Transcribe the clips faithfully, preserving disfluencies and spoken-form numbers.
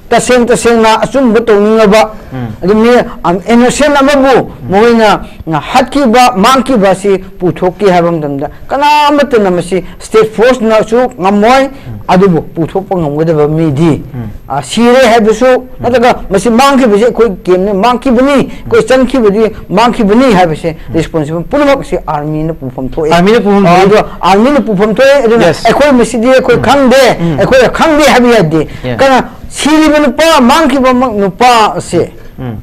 ꯇꯁꯦꯡ ꯇꯁꯦꯡꯅ ꯑꯆꯨꯝꯕ ꯇꯧꯅꯤꯡꯉꯕ, ꯑꯗꯨ ꯃꯤ, ꯑꯝ, innocent ꯑꯃꯕꯨ ꯃꯈꯣꯏꯅ ꯍꯥꯠꯈꯤꯕ, ꯃꯥꯡꯈꯤꯕ ꯑꯁꯤ ꯄꯨꯊꯣꯛꯀꯦ ꯍꯥꯏꯕ ꯃꯇꯝꯗ ꯀꯅꯥ ꯑꯃꯠꯇꯅ ꯃꯁꯤ state force ꯅꯁꯨ ꯉꯝꯃꯣꯏ꯫ ꯑꯗꯨꯕꯨ ꯄꯨꯊꯣꯛꯄ ꯉꯝꯒꯗꯕ ꯃꯤꯗꯤ, ꯑ, ꯁꯤꯔꯦ ꯍꯥꯏꯕꯁꯨ ꯅꯠꯇ꯭ꯔꯒ ꯃꯁꯤ ꯃꯥꯡꯈꯤꯕꯁꯤ ꯑꯩꯈꯣꯏ camp ꯅ ꯃꯥꯡꯈꯤꯕꯅꯤ, ꯑꯩꯈꯣꯏ ꯆꯪꯈꯤꯕꯗꯤ ꯃꯥꯡꯈꯤꯕꯅꯤ ꯍꯥꯏꯕꯁꯦ responsible ꯄꯨꯝꯅꯃꯛ ꯑꯁꯤ army ꯅ ꯄꯨꯐꯝ ꯊꯣꯛꯑꯦ꯫ Army ꯅ ꯄꯨꯐꯝ ꯑ, ꯊꯣꯛꯏ꯫ ꯑꯗꯣ army ꯅ ꯄꯨꯐꯝ ꯊꯣꯛꯑꯦ꯫ ꯑꯗꯨꯅ Yes. ꯑꯩꯈꯣꯏ ꯃꯁꯤꯗꯤ ꯑꯩꯈꯣꯏ ꯈꯪꯗꯦ, ꯑꯩꯈꯣꯏ ꯈꯪꯗꯦ ꯍꯥꯏꯕ ꯌꯥꯗꯦ꯫ Yeah. ꯀꯅꯥ ꯁꯤꯔꯤꯕ ꯅꯨꯄꯥ, ꯃꯥꯡꯈꯤꯕ ꯃ-, ꯅꯨꯄꯥ ꯑꯁꯦ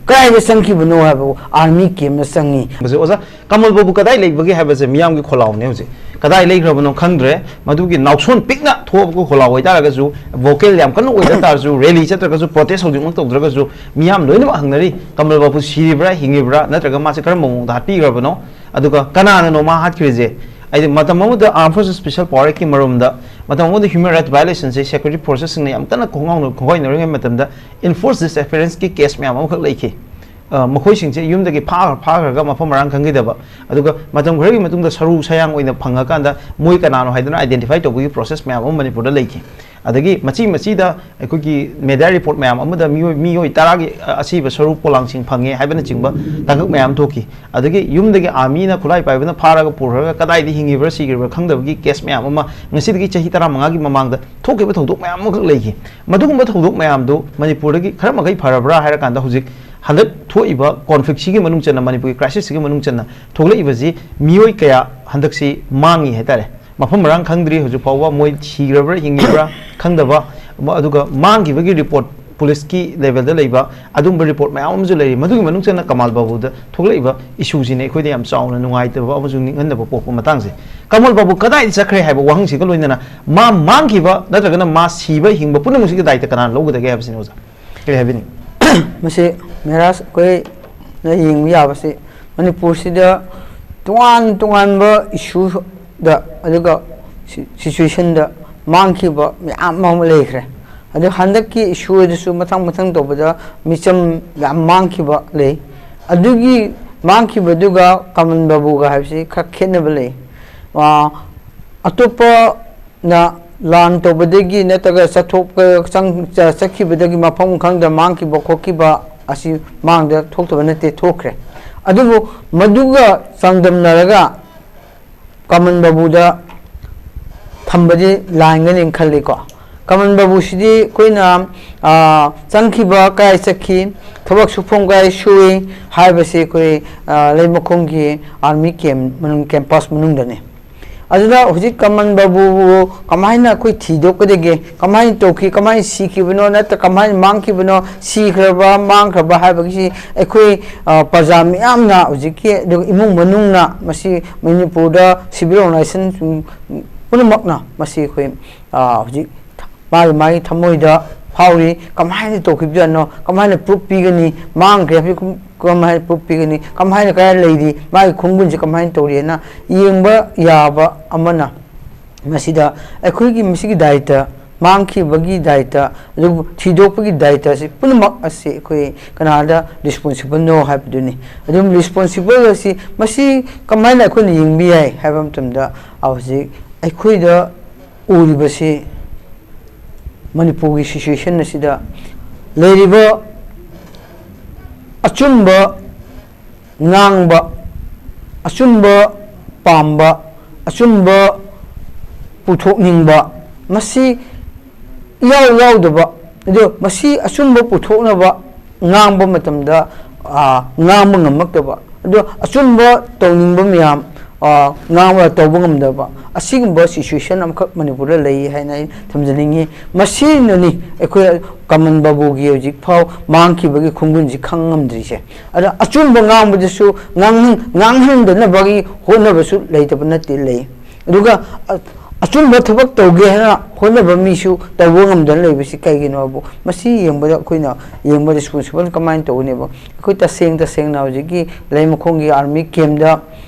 ꯀꯗꯥꯏꯗ ꯆꯪꯈꯤꯕꯅꯣ ꯍꯥꯏꯕꯕꯨ army camp ꯅ ꯆꯪꯉꯤ꯫ ꯃꯁꯤ ꯑꯣꯖꯥ ꯀꯃꯜ ꯕꯥꯕꯨ ꯀꯗꯥꯏ ꯂꯩꯕꯒꯦ ꯍꯥꯏꯕꯁꯦ ꯃꯤꯌꯥꯝꯒꯤ ꯈꯣꯜꯂꯥꯎꯅꯦ ꯍꯧꯖꯤꯛ꯫ ꯀꯗꯥꯏ ꯂꯩꯈ꯭ꯔꯕꯅꯣ ꯈꯪꯗ꯭ꯔꯦ꯫ ꯃꯗꯨꯒꯤ ꯅꯥꯎꯁꯣꯟ ꯄꯤꯛꯅ ꯊꯣꯛꯑꯕ ꯈꯣꯜꯂꯥꯎ ꯑꯣꯏꯇꯥꯔꯒꯁꯨ, vocal ꯌꯥꯝ ꯀꯟꯅ ꯑꯣꯏꯗ ꯇꯥꯔꯁꯨ, rally ꯆꯠꯇ꯭ꯔꯒꯁꯨ, protest ꯍꯧꯖꯤꯛꯃꯛ ꯇꯧꯗ꯭ꯔꯒꯁꯨ, ꯃꯤꯌꯥꯝ ꯂꯣꯏꯅꯃꯛ ꯍꯪꯅꯔꯤ, ꯀꯃꯜ ꯕꯥꯕꯨ ꯁꯤꯔꯤꯕ꯭ꯔꯥ, ꯍꯤꯡꯉꯤꯕ꯭ꯔꯥ, ꯅꯠꯇ꯭ꯔꯒ ꯃꯥꯁꯦ ꯀꯔꯝꯕ ꯃꯑꯣꯡꯗ ꯍꯥꯠꯄꯤꯈ꯭ꯔꯕꯅꯣ? ꯑꯗꯨꯒ ꯀꯅꯥꯅꯅꯣ ꯃꯥ ꯍꯥꯠꯈ꯭ꯔꯤꯁꯦ? ꯍꯥꯏꯗꯤ ꯃꯇꯝ ꯑꯃꯗ Armed Forces Special Power Act ꯀꯤ ꯃꯔꯨꯝꯗ, ꯃꯇꯝ ꯑꯃꯗ human rights violation ꯁꯦ security forces ꯁꯤꯡꯅ ꯌꯥꯝ ꯀꯟꯅ ꯈꯣꯡꯒꯥꯎꯅ-, ꯈꯣꯡꯒꯥꯏꯅꯔꯤꯉꯩ ꯃꯇꯝꯗ enforced disappearance ꯀꯤ case ꯃꯌꯥꯝ ꯑꯃꯈꯛ ꯂꯩꯈꯤ꯫ ꯑ, ꯃꯈꯣꯏꯁꯤꯡꯁꯦ ꯌꯨꯝꯗꯒꯤ ꯐꯥꯈ꯭ꯔ-, ꯐꯥꯈ꯭ꯔꯒ ꯃꯐꯝ ꯃꯔꯥꯡ ꯈꯪꯈꯤꯗꯕ, ꯑꯗꯨꯒ ꯃꯇꯝ ꯈꯔꯒꯤ ꯃꯇꯨꯡꯗ ꯁꯔꯨ ꯁꯌꯥꯡ ꯑꯣꯏꯅ ꯐꯪꯉꯀꯥꯟꯗ ꯃꯣꯏ ꯀꯅꯥꯅꯣ ꯍꯥꯏꯗꯅ identify ꯇꯧꯕꯒꯤ process ꯃꯌꯥꯝ ꯑꯃ ꯃꯅꯤꯄꯨꯔꯗ ꯂꯩꯈꯤ꯫ ꯑꯗꯒꯤ ꯃꯆꯤ ꯃꯆꯤꯗ ꯑꯩꯈꯣꯏꯒꯤ media report ꯃꯌꯥꯝ ꯑꯃꯗ ꯃꯤꯑꯣꯏ, ꯃꯤꯑꯣꯏ ꯇꯔꯥꯒꯤ, ꯑ, ꯑꯁꯤꯕ ꯁꯔꯨ ꯄꯣꯂꯥꯡꯁꯤꯡ ꯐꯪꯉꯦ ꯍꯥꯏꯕꯅꯆꯤꯡꯕ ꯇꯥꯡꯀꯛ ꯃꯌꯥꯝ ꯊꯣꯛꯈꯤ꯫ ꯑꯗꯒꯤ ꯌꯨꯝꯗꯒꯤ army ꯅ ꯈꯨꯠꯂꯥꯏ ꯄꯥꯏꯕꯅ ꯐꯥꯔꯒ ꯄꯨꯈ꯭ꯔꯒ ꯀꯗꯥꯏꯗ ꯍꯤꯡꯉꯤꯕ꯭ꯔꯥ ꯁꯤꯈ꯭ꯔꯤꯕ꯭ꯔꯥ ꯈꯪꯗꯕꯒꯤ case ꯃꯌꯥꯝ ꯑꯃ ꯉꯁꯤꯗꯒꯤ ꯆꯍꯤ ꯇꯔꯥꯃꯉꯥꯒꯤ ꯃꯃꯥꯡꯗ ꯊꯣꯛꯈꯤꯕ ꯊꯧꯗꯣꯛ ꯃꯌꯥꯝ ꯑꯃꯈꯛ ꯂꯩꯈꯤ꯫ ꯃꯗꯨꯒꯨꯝꯕ ꯊꯧꯗꯣꯛ ꯃꯌꯥꯝꯗꯨ ꯃꯅꯤꯄꯨꯔꯗꯒꯤ ꯈꯔ ꯃꯈꯩ ꯐꯔꯕ꯭ꯔꯥ ꯍꯥꯏꯔꯀꯥꯟꯗ ꯍꯧꯖꯤꯛ ꯍꯟꯗꯛ ꯊꯣꯛꯏꯕ conflict ꯁꯤꯒꯤ ꯃꯅꯨꯡ ꯆꯟꯅ, ꯃꯅꯤꯄꯨꯔꯒꯤ crisis ꯁꯤꯒꯤ ꯃꯅꯨꯡ ꯆꯟꯅ ꯊꯣꯛꯂꯛꯏꯕꯁꯤ ꯃꯤꯑꯣꯏ ꯀꯌꯥ ꯍꯟꯗꯛꯁꯤ ꯃꯥꯡꯉꯤ ꯍꯥꯏꯇꯥꯔꯦ꯫ ꯃꯐꯝ ꯃꯔꯥꯡ ꯈꯪꯗ꯭ꯔꯤ ꯍꯧꯖꯤꯛ ꯐꯥꯎꯕ, ꯃꯣꯏ ꯁꯤꯈ꯭ꯔꯕ꯭ꯔꯥ ꯍꯤꯡꯉꯤꯕ꯭ꯔꯥ ꯈꯪꯗꯕ, ꯃ-, ꯑꯗꯨꯒ ꯃꯥꯡꯈꯤꯕꯒꯤ report police ꯀꯤ level ꯗ ꯂꯩꯕ ꯑꯗꯨꯝꯕ report ꯃꯌꯥꯝ ꯑꯃꯁꯨ ꯂꯩꯔꯤ꯫ ꯃꯗꯨꯒꯤ ꯃꯅꯨꯡ ꯆꯟꯅ ꯀꯃꯥꯜ ꯕꯥꯕꯨꯗ ꯊꯣꯛꯂꯛꯏꯕ issue ꯁꯤꯅ ꯑꯩꯈꯣꯏꯗ ꯌꯥꯝ ꯆꯥꯎꯅ ꯅꯨꯡꯉꯥꯏꯇꯕ ꯑꯃꯁꯨꯡ ꯅꯤꯡꯍꯟꯅꯕ ꯄꯣꯛꯄ ꯃꯇꯥꯡꯁꯦ꯫ ꯀꯃꯜ ꯕꯥꯕꯨ ꯀꯗꯥꯏꯗ ꯆꯠꯈ꯭ꯔꯦ ꯍꯥꯏꯕ ꯋꯥꯍꯪꯁꯤꯒ ꯂꯣꯏꯅꯅ ꯃꯥ ꯃꯥꯡꯈꯤꯕ ꯅꯠꯇ꯭ꯔꯒꯅ ꯃꯥ ꯁꯤꯕ ꯍꯤꯡꯕ ꯄꯨꯝꯅꯃꯛꯁꯤꯒꯤ ꯗꯥꯏꯇ ꯀꯅꯥꯅ ꯂꯧꯒꯗꯒꯦ ꯍꯥꯏꯕꯁꯤꯅꯤ ꯑꯣꯖꯥ꯫ ꯀꯔꯤ ꯍꯥꯏꯕꯤꯅꯤꯡ? ꯃꯁꯤ ꯃꯦꯔꯥꯖ ꯑꯩꯈꯣꯏꯅ ꯌꯦꯡꯕ ꯌꯥꯕꯁꯤ ꯃꯅꯤꯄꯨꯔꯁꯤꯗ ꯇꯣꯉꯥꯟ ꯇꯣꯉꯥꯟꯕ issue ꯗ, ꯑꯗꯨꯒ ꯁꯤ-, situation ꯗ ꯃꯥꯡꯈꯤꯕ ꯃꯌꯥꯝ ꯑꯃ ꯂꯩꯈ꯭ꯔꯦ꯫ ꯑꯗꯨ ꯍꯟꯗꯛꯀꯤ issue ꯗꯁꯨ ꯃꯊꯪ ꯃꯊꯪ ꯇꯧꯕꯗ ꯃꯤꯆꯝ ꯌꯥꯝ ꯃꯥꯡꯈꯤꯕ ꯂꯩ꯫ ꯑꯗꯨꯒꯤ ꯃꯥꯡꯈꯤꯕꯗꯨꯒ ꯀꯃꯟ ꯕꯥꯕꯨꯒ ꯍꯥꯏꯕꯁꯤ ꯈꯔ ꯈꯦꯠꯅꯕ ꯂꯩ꯫ ꯑꯥ, ꯑꯇꯣꯞꯄꯅ ꯂꯥꯟ ꯇꯧꯕꯗꯒꯤ ꯅꯠꯇ꯭ꯔꯒ ꯆꯠꯊꯣꯛꯄ ꯆꯪ- ꯆ- ꯆꯠꯈꯤꯕꯗꯒꯤ ꯃꯐꯝ ꯈꯪꯗ ꯃꯥꯡꯈꯤꯕ ꯈꯣꯠꯈꯤꯕ ꯑꯁꯤ ꯃꯥꯡꯗ ꯊꯣꯛꯇꯕ ꯅꯠꯇꯦ, ꯊꯣꯛꯈ꯭ꯔꯦ꯫ ꯑꯗꯨꯕꯨ ꯃꯗꯨꯒ ꯆꯥꯡꯗꯝꯅꯔꯒ ꯀꯃꯟ ꯕꯥꯕꯨꯗ ꯊꯝꯕꯗꯤ ꯂꯥꯟꯒꯅꯤ ꯈꯜꯂꯤꯀꯣ꯫ ꯀꯃꯟ ꯕꯥꯕꯨꯁꯤꯗꯤ ꯑꯩꯈꯣꯏꯅ, ꯑ, ꯆꯪꯈꯤꯕ ꯀꯥꯏ ꯆꯠꯈꯤ, ꯊꯕꯛ ꯁꯨꯐꯝ ꯀꯥꯏ ꯁꯨꯏ ꯍꯥꯏꯕꯁꯤ ꯑꯩꯈꯣꯏ, ꯑ, ꯂꯩꯃꯈꯣꯡꯒꯤ ꯑꯥꯔꯃꯤ ꯀꯦꯝ ꯃꯅꯨꯡ, ꯀꯦꯝꯄꯁ ꯃꯅꯨꯡꯗꯅꯤ꯫ ꯑꯗꯨꯅ ꯍꯧꯖꯤꯛ ꯀꯃꯟ ꯕꯥꯕꯨꯕꯨ ꯀꯃꯥꯏꯅ ꯑꯩꯈꯣꯏ ꯊꯤꯗꯣꯛꯀꯗꯒꯦ? ꯀꯃꯥꯏꯅ ꯇꯧꯈꯤ? ꯀꯃꯥꯏꯅ ꯁꯤꯈꯤꯕꯅꯣ? ꯅꯠꯇ꯭ꯔ ꯀꯃꯥꯏꯅ ꯃꯥꯡꯈꯤꯕꯅꯣ? ꯁꯤꯈ꯭ꯔꯕ, ꯃꯥꯡꯈ꯭ꯔꯕ ꯍꯥꯏꯕꯒꯤꯁꯤ ꯑꯩꯈꯣꯏ, ꯑ, ꯄ꯭ꯔꯖꯥ ꯃꯤꯌꯥꯝꯅ ꯍꯧꯖꯤꯛꯀꯤ, ꯑꯗꯨꯒ ꯏꯃꯨꯡ ꯃꯅꯨꯡꯅ ꯃꯁꯤ ꯃꯅꯤꯄꯨꯔꯗ civil organization ꯄꯨꯝꯅꯃꯛꯅ ꯃꯁꯤ ꯑꯩꯈꯣꯏ, ꯑ, ꯍꯧꯖꯤꯛ ꯃꯥꯒꯤ, ꯃꯥꯒꯤ ꯊꯃꯣꯏꯗ ꯐꯥꯎꯔꯤ꯫ ꯀꯃꯥꯏꯅ ꯇꯧꯈꯤꯕꯖꯥꯠꯅꯣ? ꯀꯃꯥꯏꯅ proof ꯄꯤꯒꯅꯤ? ꯃꯥꯡꯈ꯭ꯔꯦ ꯍꯥꯏꯕꯁꯤ ꯀꯃꯥꯏꯅ proof ꯄꯤꯒꯅꯤ? ꯀꯃꯥꯏꯅ, ꯀꯗꯥꯏ ꯂꯩꯔꯤ? ꯃꯥꯒꯤ ꯈꯣꯡꯒꯨꯟꯁꯦ ꯀꯃꯥꯏꯅ ꯇꯧꯔꯤꯑꯅ ꯌꯦꯡꯕ ꯌꯥꯕ ꯑꯃꯅ ꯃꯁꯤꯗ ꯑꯩꯈꯣꯏꯒꯤ ꯃꯁꯤꯒꯤ ꯗꯥꯏꯇ, ꯃꯥꯡꯈꯤꯕꯒꯤ ꯗꯥꯏꯇ, ꯑꯗꯨꯕꯨ ꯊꯤꯗꯣꯛꯄꯒꯤ ꯗꯥꯏꯇ ꯑꯁꯤ ꯄꯨꯝꯅꯃꯛ ꯑꯁꯤ ꯑꯩꯈꯣꯏ ꯀꯅꯥꯗ responsible ꯅꯣ ꯍꯥꯏꯕꯗꯨꯅꯤ꯫ ꯑꯗꯨꯝ responsible ꯑꯁꯤ ꯃꯁꯤ ꯀꯃꯥꯏꯅ ꯑꯩꯈꯣꯏꯅ ꯌꯦꯡꯕ ꯌꯥꯏ ꯍꯥꯏꯕ ꯃꯇꯝꯗ, ꯍꯧꯖꯤꯛ ꯑꯩꯈꯣꯏꯗ ꯎꯔꯤꯕꯁꯤ ꯃꯅꯤꯄꯨꯔꯒꯤ situation ꯑꯁꯤꯗ ꯂꯩꯔꯤꯕ ꯑꯆꯨꯝꯕ ꯉꯥꯡꯕ, ꯑꯆꯨꯝꯕ ꯄꯥꯝꯕ, ꯑꯆꯨꯝꯕ ꯄꯨꯊꯣꯛꯅꯤꯡꯕ, ꯃꯁꯤ ꯏꯌꯥꯎ ꯌꯥꯎꯗꯕ, ꯑꯗꯣ ꯃꯁꯤ ꯑꯆꯨꯝꯕ ꯄꯨꯊꯣꯛꯅꯕ ꯉꯥꯡꯕ ꯃꯇꯝꯗ, ꯑ, ꯉꯥꯡꯕ ꯉꯝꯃꯛꯇꯕ, ꯑꯗꯣ ꯑꯆꯨꯝꯕ ꯇꯧꯅꯤꯡꯕ ꯃꯌꯥꯝ, ꯑ, ꯉꯥꯡꯕ ꯇꯧꯕ ꯉꯝꯗꯕ, ꯑꯁꯤꯒꯨꯝꯕ situation ꯑꯃꯈꯛ ꯃꯅꯤꯄꯨꯔꯗ ꯂꯩ ꯍꯥꯏꯅ ꯑꯩ ꯊꯝꯖꯅꯤꯡꯉꯤ꯫ ꯃꯁꯤꯅꯅꯤ ꯑꯩꯈꯣꯏ ꯀꯃꯟ ꯕꯥꯕꯨꯒꯤ ꯍꯧꯖꯤꯛꯐꯥꯎ ꯃꯥꯡꯈꯤꯕꯒꯤ ꯈꯣꯡꯒꯨꯟꯁꯤ ꯈꯪ ꯉꯝꯗ꯭ꯔꯤꯁꯦ꯫ ꯑꯗ ꯑꯆꯨꯝꯕ ꯉꯥꯡꯕꯗꯁꯨ ꯉꯥꯡꯍꯟ-, ꯉꯥꯡꯍꯟꯗꯅꯕꯒꯤ ꯍꯣꯠꯅꯕꯁꯨ ꯂꯩꯇꯕ ꯅꯠꯇꯦ, ꯂꯩ꯫ ꯑꯗꯨꯒ ꯑ-, ꯑꯆꯨꯝꯕ ꯊꯕꯛ ꯇꯧꯒꯦ ꯍꯥꯏꯅ ꯍꯣꯠꯅꯕ ꯃꯤꯁꯨ ꯇꯧꯕ ꯉꯝꯗꯅ ꯂꯩꯕꯁꯤ ꯀꯩꯒꯤꯅꯣ ꯍꯥꯏꯕꯨ, ꯃꯁꯤ ꯌꯦꯡꯕꯗ ꯑꯩꯈꯣꯏꯅ ꯌꯦꯡꯕ responsible ꯀꯃꯥꯏꯅ ꯇꯧꯒꯅꯦꯕ? ꯑꯩꯈꯣꯏ ꯇꯁꯦꯡ ꯇꯁꯦꯡꯅ ꯍꯧꯖꯤꯛꯀꯤ ꯂꯩꯃꯈꯣꯡꯒꯤ ꯑꯥꯔꯃꯤ ꯀꯦꯝꯗ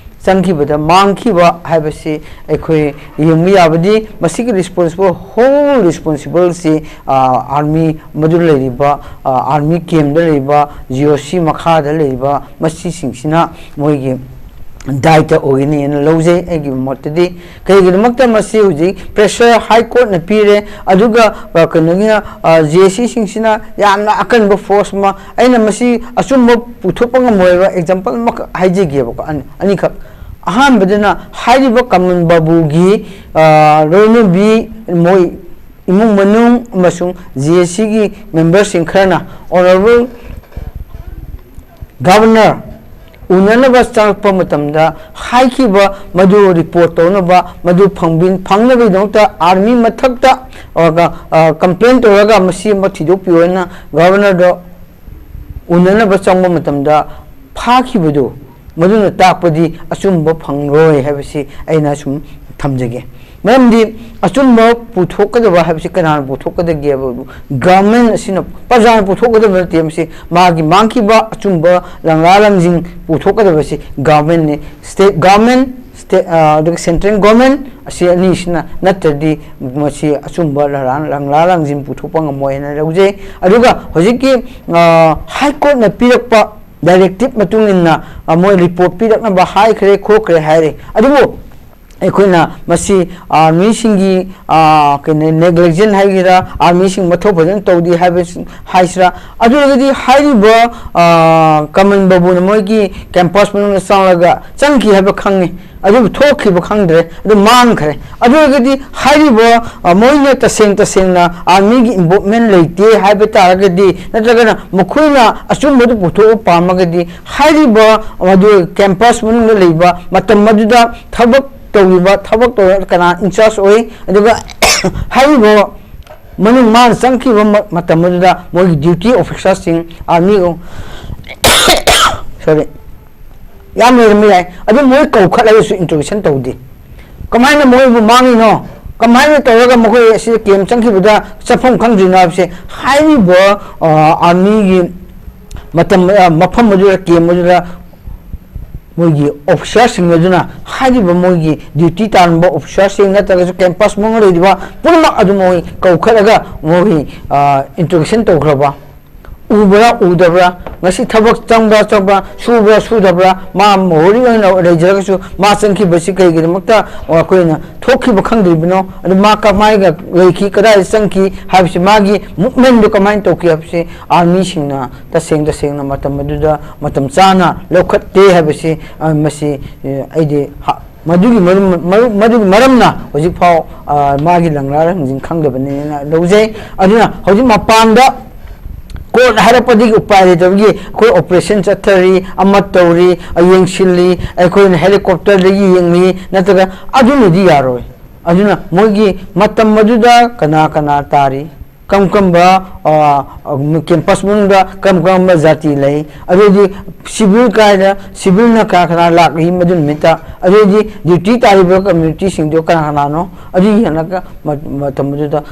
ꯆꯪꯈꯤꯕꯗ ꯃꯥꯡꯈꯤꯕ ꯍꯥꯏꯕꯁꯤ ꯑꯩꯈꯣꯏ ꯌꯦꯡꯕ ꯌꯥꯕꯗꯤ, ꯃꯁꯤꯒꯤ responsible, whole responsible ꯁꯤ, ꯑ, ꯑꯥꯔꯃꯤ ꯃꯗꯨ ꯂꯩꯔꯤꯕ, ꯑ, ꯑꯥꯔꯃꯤ ꯀꯦꯝꯗ ꯂꯩꯔꯤꯕ, ꯖꯤ ꯑꯣ ꯁꯤ ꯃꯈꯥꯗ ꯂꯩꯔꯤꯕ ꯃꯁꯤꯁꯤꯡꯁꯤꯅ ꯃꯣꯏꯒꯤ ꯗꯥꯏꯇ ꯑꯣꯏꯒꯅꯤꯅ ꯂꯧꯖꯩ ꯑꯩꯒꯤ ꯃꯣꯠꯇꯗꯤ꯫ ꯀꯩꯒꯤꯗꯃꯛꯇ ꯃꯁꯤ ꯍꯧꯖꯤꯛ pressure high courtꯅ ꯄꯤꯔꯦ, ꯑꯗꯨꯒ, ꯑ, ꯀꯩꯅꯣꯒꯤꯅ, ꯑ, ꯖꯦ ꯑꯦꯁ ꯁꯤꯁꯤꯡꯁꯤꯅ ꯌꯥꯝꯅ ꯑꯀꯟꯕ force ꯑꯃ, ꯑꯩꯅ ꯃꯁꯤ ꯑꯆꯨꯝꯕ ꯄꯨꯊꯣꯛꯄ ꯉꯝꯃꯣꯏꯕ example ꯑꯃꯈꯛ ꯍꯥꯏꯖꯒꯦꯕꯀꯣ, ꯑꯅꯤ-, ꯑꯅꯤꯈꯛ꯫ ꯑꯍꯥꯟꯕꯗꯅ ꯍꯥꯏꯔꯤꯕ ꯀꯃꯟ ꯕꯥꯕꯨꯒꯤ, ꯑ, ꯂꯣꯏꯅꯕꯤ, ꯃꯣꯏ ꯏꯃꯨꯡ ꯃꯅꯨꯡ ꯑꯃꯁꯨꯡ ꯖꯦ ꯑꯦꯁ ꯁꯤꯒꯤ memberꯁꯤꯡ ꯈꯔꯅ Honourable Governor ꯎꯅꯅꯕ ꯆꯪꯂꯛꯄ ꯃꯇꯝꯗ ꯍꯥꯏꯈꯤꯕ ꯃꯗꯨ report ꯇꯧꯅꯕ, ꯃꯗꯨ ꯐꯪꯕꯤ-, ꯐꯪꯅꯕꯒꯤꯗꯃꯛꯇ army ꯃꯊꯛꯇ, ꯑ, complain ꯇꯧꯔꯒ ꯃꯁꯤ ꯑꯃ ꯊꯤꯗꯣꯛꯄꯤꯌꯣꯅ Governorꯗ ꯎꯅꯅꯕ ꯆꯪꯕ ꯃꯇꯝꯗ ꯐꯥꯈꯤꯕꯗꯨ, ꯃꯗꯨꯅ ꯇꯥꯛꯄꯗꯤ ꯑꯆꯨꯝꯕ ꯐꯪꯂꯣꯏ ꯍꯥꯏꯕꯁꯤ ꯑꯩꯅ ꯁꯨꯝ ꯊꯝꯖꯒꯦ꯫ ꯃꯔꯝꯗꯤ ꯑꯆꯨꯝꯕ ꯄꯨꯊꯣꯛꯀꯗꯕ ꯍꯥꯏꯕꯁꯤ ꯀꯅꯥꯅ ꯄꯨꯊꯣꯛꯀꯗꯒꯦ ꯍꯥꯏꯕꯕꯨ, government ꯑꯁꯤꯅ, ꯄ꯭ꯔꯖꯥꯅ ꯄꯨꯊꯣꯛꯀꯗꯕ ꯅꯠꯇꯦ꯫ ꯃꯁꯤ ꯃꯥꯒꯤ ꯃꯥꯡꯈꯤꯕ ꯑꯆꯨꯝꯕ ꯂꯪꯂꯥ ꯂꯪꯖꯤꯡ ꯄꯨꯊꯣꯛꯀꯗꯕꯁꯤ governmentꯅꯤ꯫ State government, state, ꯑ, ꯑꯗꯨꯒ central government ꯑꯁꯤ ꯑꯅꯤꯁꯤꯅ ꯅꯠꯇ꯭ꯔꯗꯤ ꯃꯁꯤ ꯑꯆꯨꯝꯕ ꯂꯪꯂꯥ, ꯂꯪꯂꯥ ꯂꯪꯖꯤꯡ ꯄꯨꯊꯣꯛꯄ ꯉꯝꯃꯣꯏ ꯍꯥꯏꯅ ꯂꯧꯖꯩ꯫ ꯑꯗꯨꯒ ꯍꯧꯖꯤꯛꯀꯤ, ꯑ, high courtꯅ ꯄꯤꯔꯛꯄ directive ꯃꯇꯨꯡ ꯏꯟꯅ, ꯑ, ꯃꯣꯏ report ꯄꯤꯔꯛꯅꯕ ꯍꯥꯏꯈ꯭ꯔꯦ, ꯈꯣꯠꯈ꯭ꯔꯦ ꯍꯥꯏꯔꯦ꯫ ꯑꯗꯨꯕꯨ ꯑꯩꯈꯣꯏꯅ ꯃꯁꯤ armyꯁꯤꯡꯒꯤ, ꯑ, ꯀꯩꯅꯣ, negligent ꯍꯥꯏꯒꯦꯔꯥ, armyꯁꯤꯡ ꯃꯊꯧ ꯐꯖꯅ ꯇꯧꯗꯦ ꯍꯥꯏꯕ ꯍꯥꯏꯁꯤꯔꯥ, ꯑꯗꯨ ꯑꯣꯏꯔꯒꯗꯤ ꯍꯥꯏꯔꯤꯕ, ꯑ, ꯀꯃꯟ ꯕꯥꯕꯨꯅ ꯃꯣꯏꯒꯤ campus ꯃꯅꯨꯡꯗ ꯆꯪꯂꯒ ꯆꯪꯈꯤ ꯍꯥꯏꯕ ꯈꯪꯉꯤ, ꯑꯗꯨꯕꯨ ꯊꯣꯛꯈꯤꯕ ꯈꯪꯗ꯭ꯔꯦ, ꯑꯗꯨ ꯃꯥꯡꯈ꯭ꯔꯦ꯫ ꯑꯗꯨ ꯑꯣꯏꯔꯒꯗꯤ ꯍꯥꯏꯔꯤꯕ, ꯑ, ꯃꯣꯏꯅ ꯇꯁꯦꯡ ꯇꯁꯦꯡꯅ armyꯒꯤ involvement ꯂꯩꯇꯦ ꯍꯥꯏꯕ ꯇꯥꯔꯒꯗꯤ, ꯅꯠꯇ꯭ꯔꯒꯅ ꯃꯈꯣꯏꯅ ꯑꯆꯨꯝꯕꯗꯨ ꯄꯨꯊꯣꯛꯄ ꯄꯥꯝꯃꯒꯗꯤ, ꯍꯥꯏꯔꯤꯕ ꯃꯗꯨ campus ꯃꯅꯨꯡꯗ ꯂꯩꯕ ꯃꯇꯝ ꯑꯗꯨꯗ ꯊꯕꯛ ꯇꯧꯔꯤꯕ, ꯊꯕꯛ ꯇꯧꯔꯤꯕ ꯀꯅꯥ in charge ꯑꯣꯏ, ꯑꯗꯨꯒ ꯍꯥꯏꯔꯤꯕ ꯃꯅꯨꯡ ꯃꯥꯅ ꯆꯪꯈꯤꯕ ꯃ-, ꯃꯇꯝ ꯑꯗꯨꯗ ꯃꯣꯏꯒꯤ duty officerꯁꯤꯡ, army, sorry, ꯌꯥꯝ ꯂꯩꯔꯝꯕ ꯌꯥꯏ꯫ ꯑꯗꯨ ꯃꯣꯏ ꯀꯧꯈꯠꯂꯒꯁꯨ interrogation ꯇꯧꯗꯦ꯫ ꯀꯃꯥꯏꯅ ꯃꯣꯏꯕꯨ ꯃꯥꯡꯉꯤꯅꯣ? ꯀꯃꯥꯏꯅ ꯇꯧꯔꯒ ꯃꯈꯣꯏ ꯑꯁꯤ camp ꯆꯪꯈꯤꯕꯗ ꯆꯠꯐꯝ ꯈꯪꯗ꯭ꯔꯤꯅꯣ ꯍꯥꯏꯕꯁꯦ ꯍꯥꯏꯔꯤꯕ, ꯑ, armyꯒꯤ ꯃꯇꯝ, ꯑ, ꯃꯐꯝ ꯑꯗꯨꯗ, camp ꯑꯗꯨꯗ ꯃꯣꯏꯒꯤ officerꯁꯤꯡ ꯑꯗꯨꯅ ꯍꯥꯏꯔꯤꯕ ꯃꯣꯏꯒꯤ duty ꯇꯥꯔꯝꯕ officerꯁꯤꯡ ꯅꯠꯇ꯭ꯔꯒꯁꯨ campus ꯃꯅꯨꯡꯗ ꯂꯩꯔꯤꯕ ꯄꯨꯝꯅꯃꯛ ꯑꯗꯨ ꯃꯣꯏ ꯀꯧꯈꯠꯂꯒ ꯃꯣꯏꯒꯤ, ꯑ, interrogation ꯇꯧꯈ꯭ꯔꯕ꯫ ꯎꯕ꯭ꯔꯥ ꯎꯗꯕ꯭ꯔꯥ, ꯉꯁꯤ ꯊꯕꯛ ꯆꯪꯕ꯭ꯔꯥ ꯆꯪꯕ꯭ꯔꯥ, ꯁꯨꯕ꯭ꯔꯥ ꯁꯨꯗꯕ꯭ꯔꯥ, ꯃꯥ ꯃꯣꯍꯣꯔꯤ ꯑꯣꯏꯅ ꯂꯩꯖꯔꯒꯁꯨ ꯃꯥ ꯆꯪꯈꯤꯕꯁꯤ ꯀꯩꯒꯤꯗꯃꯛꯇ ꯑꯩꯈꯣꯏꯅ ꯊꯣꯛꯈꯤꯕ ꯈꯪꯗ꯭ꯔꯤꯕꯅꯣ? ꯑꯗꯨ ꯃꯥ ꯀꯃꯥꯏꯅ ꯂꯩꯈꯤ, ꯀꯗꯥꯏꯗ ꯆꯪꯈꯤ ꯍꯥꯏꯕꯁꯤ, ꯃꯥꯒꯤ ꯃꯨꯞꯃꯦꯟꯗꯨ ꯀꯃꯥꯏꯅ ꯇꯧꯈꯤ ꯍꯥꯏꯕꯁꯤ ꯑꯥꯔꯃꯤꯁꯤꯡꯅ ꯇꯁꯦꯡ ꯇꯁꯦꯡꯅ ꯃꯇꯝ ꯑꯗꯨꯗ ꯃꯇꯝ ꯆꯥꯅ ꯂꯧꯈꯠꯇꯦ ꯍꯥꯏꯕꯁꯤ, ꯑ, ꯃꯁꯤ, ꯑ, ꯑꯩꯗꯤ ꯍ-, ꯃꯗꯨꯒꯤ ꯃꯔꯝ, ꯃꯔꯨ-, ꯃꯗꯨꯒꯤ ꯃꯔꯝꯅ ꯍꯧꯖꯤꯛꯐꯥꯎ, ꯑ, ꯃꯥꯒꯤ ꯂꯪꯂꯥ ꯂꯪꯖꯤꯟ ꯈꯪꯗꯕꯅꯦꯅ ꯂꯧꯖꯩ꯫ ꯑꯗꯨꯅ ꯍꯧꯖꯤꯛ ꯃꯄꯥꯟꯗ ꯀꯣꯔꯠ ꯍꯥꯏꯔꯛꯄꯗꯒꯤ ꯎꯄꯥꯏ ꯂꯩꯇꯕꯒꯤ ꯑꯩꯈꯣꯏ ꯑꯣꯄꯔꯦꯁꯟ ꯆꯠꯊꯔꯤ, ꯑꯃ ꯇꯧꯔꯤ, ꯑ, ꯌꯦꯡꯁꯤꯜꯂꯤ, ꯑꯩꯈꯣꯏꯅ ꯍꯦꯂꯤꯀꯣꯞꯇꯔꯗꯒꯤ ꯌꯦꯡꯂꯤ, ꯅꯠꯇ꯭ꯔꯒ ꯑꯗꯨꯅꯗꯤ ꯌꯥꯔꯣꯏ꯫ ꯑꯗꯨꯅ ꯃꯣꯏꯒꯤ ꯃꯇꯝ ꯑꯗꯨꯗ ꯀꯅꯥ ꯀꯅꯥ ꯇꯥꯔꯤ, ꯀꯔꯝ ꯀꯔꯝꯕ, ꯑ, ꯑ, ꯀꯦꯝꯄꯁ ꯃꯅꯨꯡꯗ ꯀꯔꯝ ꯀꯔꯝꯕ ꯖꯥꯇꯤ ꯂꯩ, ꯑꯗꯨꯗꯤ ꯁꯤꯚꯤꯜ ꯀꯥꯏꯗ, ꯁꯤꯚꯤꯜꯅ ꯀꯅꯥ ꯀꯅꯥ ꯂꯥꯛꯏ ꯃꯗꯨ ꯅꯨꯃꯤꯠꯇ, ꯑꯗꯨꯗꯤ ꯗ꯭ꯌꯨꯇꯤ ꯇꯥꯔꯤꯕ ꯀꯝꯃ꯭ꯌꯨꯅꯤꯇꯤꯁꯤꯡꯗꯨ ꯀꯅꯥ ꯀꯅꯥꯅꯣ, ꯑꯗꯨ ꯌꯦꯡꯉꯒ ꯃ-, ꯃꯇꯝ ꯑꯗꯨꯗ